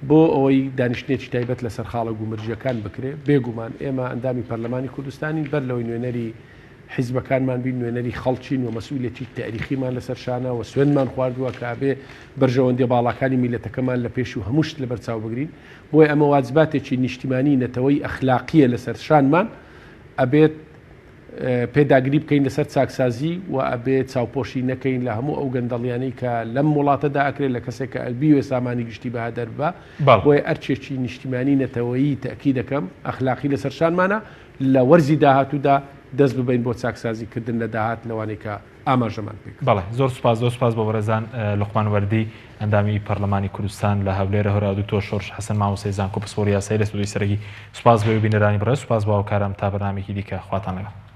بۆ ئەوەی دانیشتنێکی تایبەت لەسەر خاڵە گومرگییەکان بکرێ، بێگومان ئێمە ئەندامی پەرلەمانی کوردستانین، بەر لەوەی نوێنەری حیزبەکانمان بین، نوێنەری خەڵکین و مەسئولیەتی تاریخیمان لەسەر شانە و سوێندمان خواردووە کە ئەبێ بەرژەوەندیە باڵاکانی میللەتەکەمان لە پێش و هەموو شت لەبەر چاو بگرین. بۆیە ئەمە واجباتێکی نیشتیمانی نەتەوەیی ئەخلاقییە لەسەر شانمان، ئەبێت پێداگری بکەین لەسەر چاکسازی و ئەبێ چاوپۆشی نەکەین لە هەموو ئەو گەندەڵیانەی کە لەم وڵاتەدا ئەکرێت لە کەسێک کە بیوێ سامانی گشتی بەهەدەر ببا بۆیە ئەرکێکی نیشتیمانی نەتەوەیی تەئکید دەکەم ئەخلاقی لەسەر شانمانە لە وەرزی داهاتوودا دەست ببەین بۆ چاکسازی کردن لە داهات لەوانەی کە ئاماژەمان پێ کرد. بەڵێ زۆر سوپاس زۆر سوپاس بۆ بەڕێزان لوقمان وەردی ئەندامی پەرلەمانی کوردستان لە هەولێرە هەرا دکتۆر شۆرش حەسەن مامۆستای زانکۆ پسپۆڕی یاسایی لە ستۆدیۆی سەرەکی سوپاس بۆ ئێوە بینەرانی بەڕێز سوپاس بۆ هاوکارانم تا بەرنامەیەکی دیکە خواتان لەگەڵ.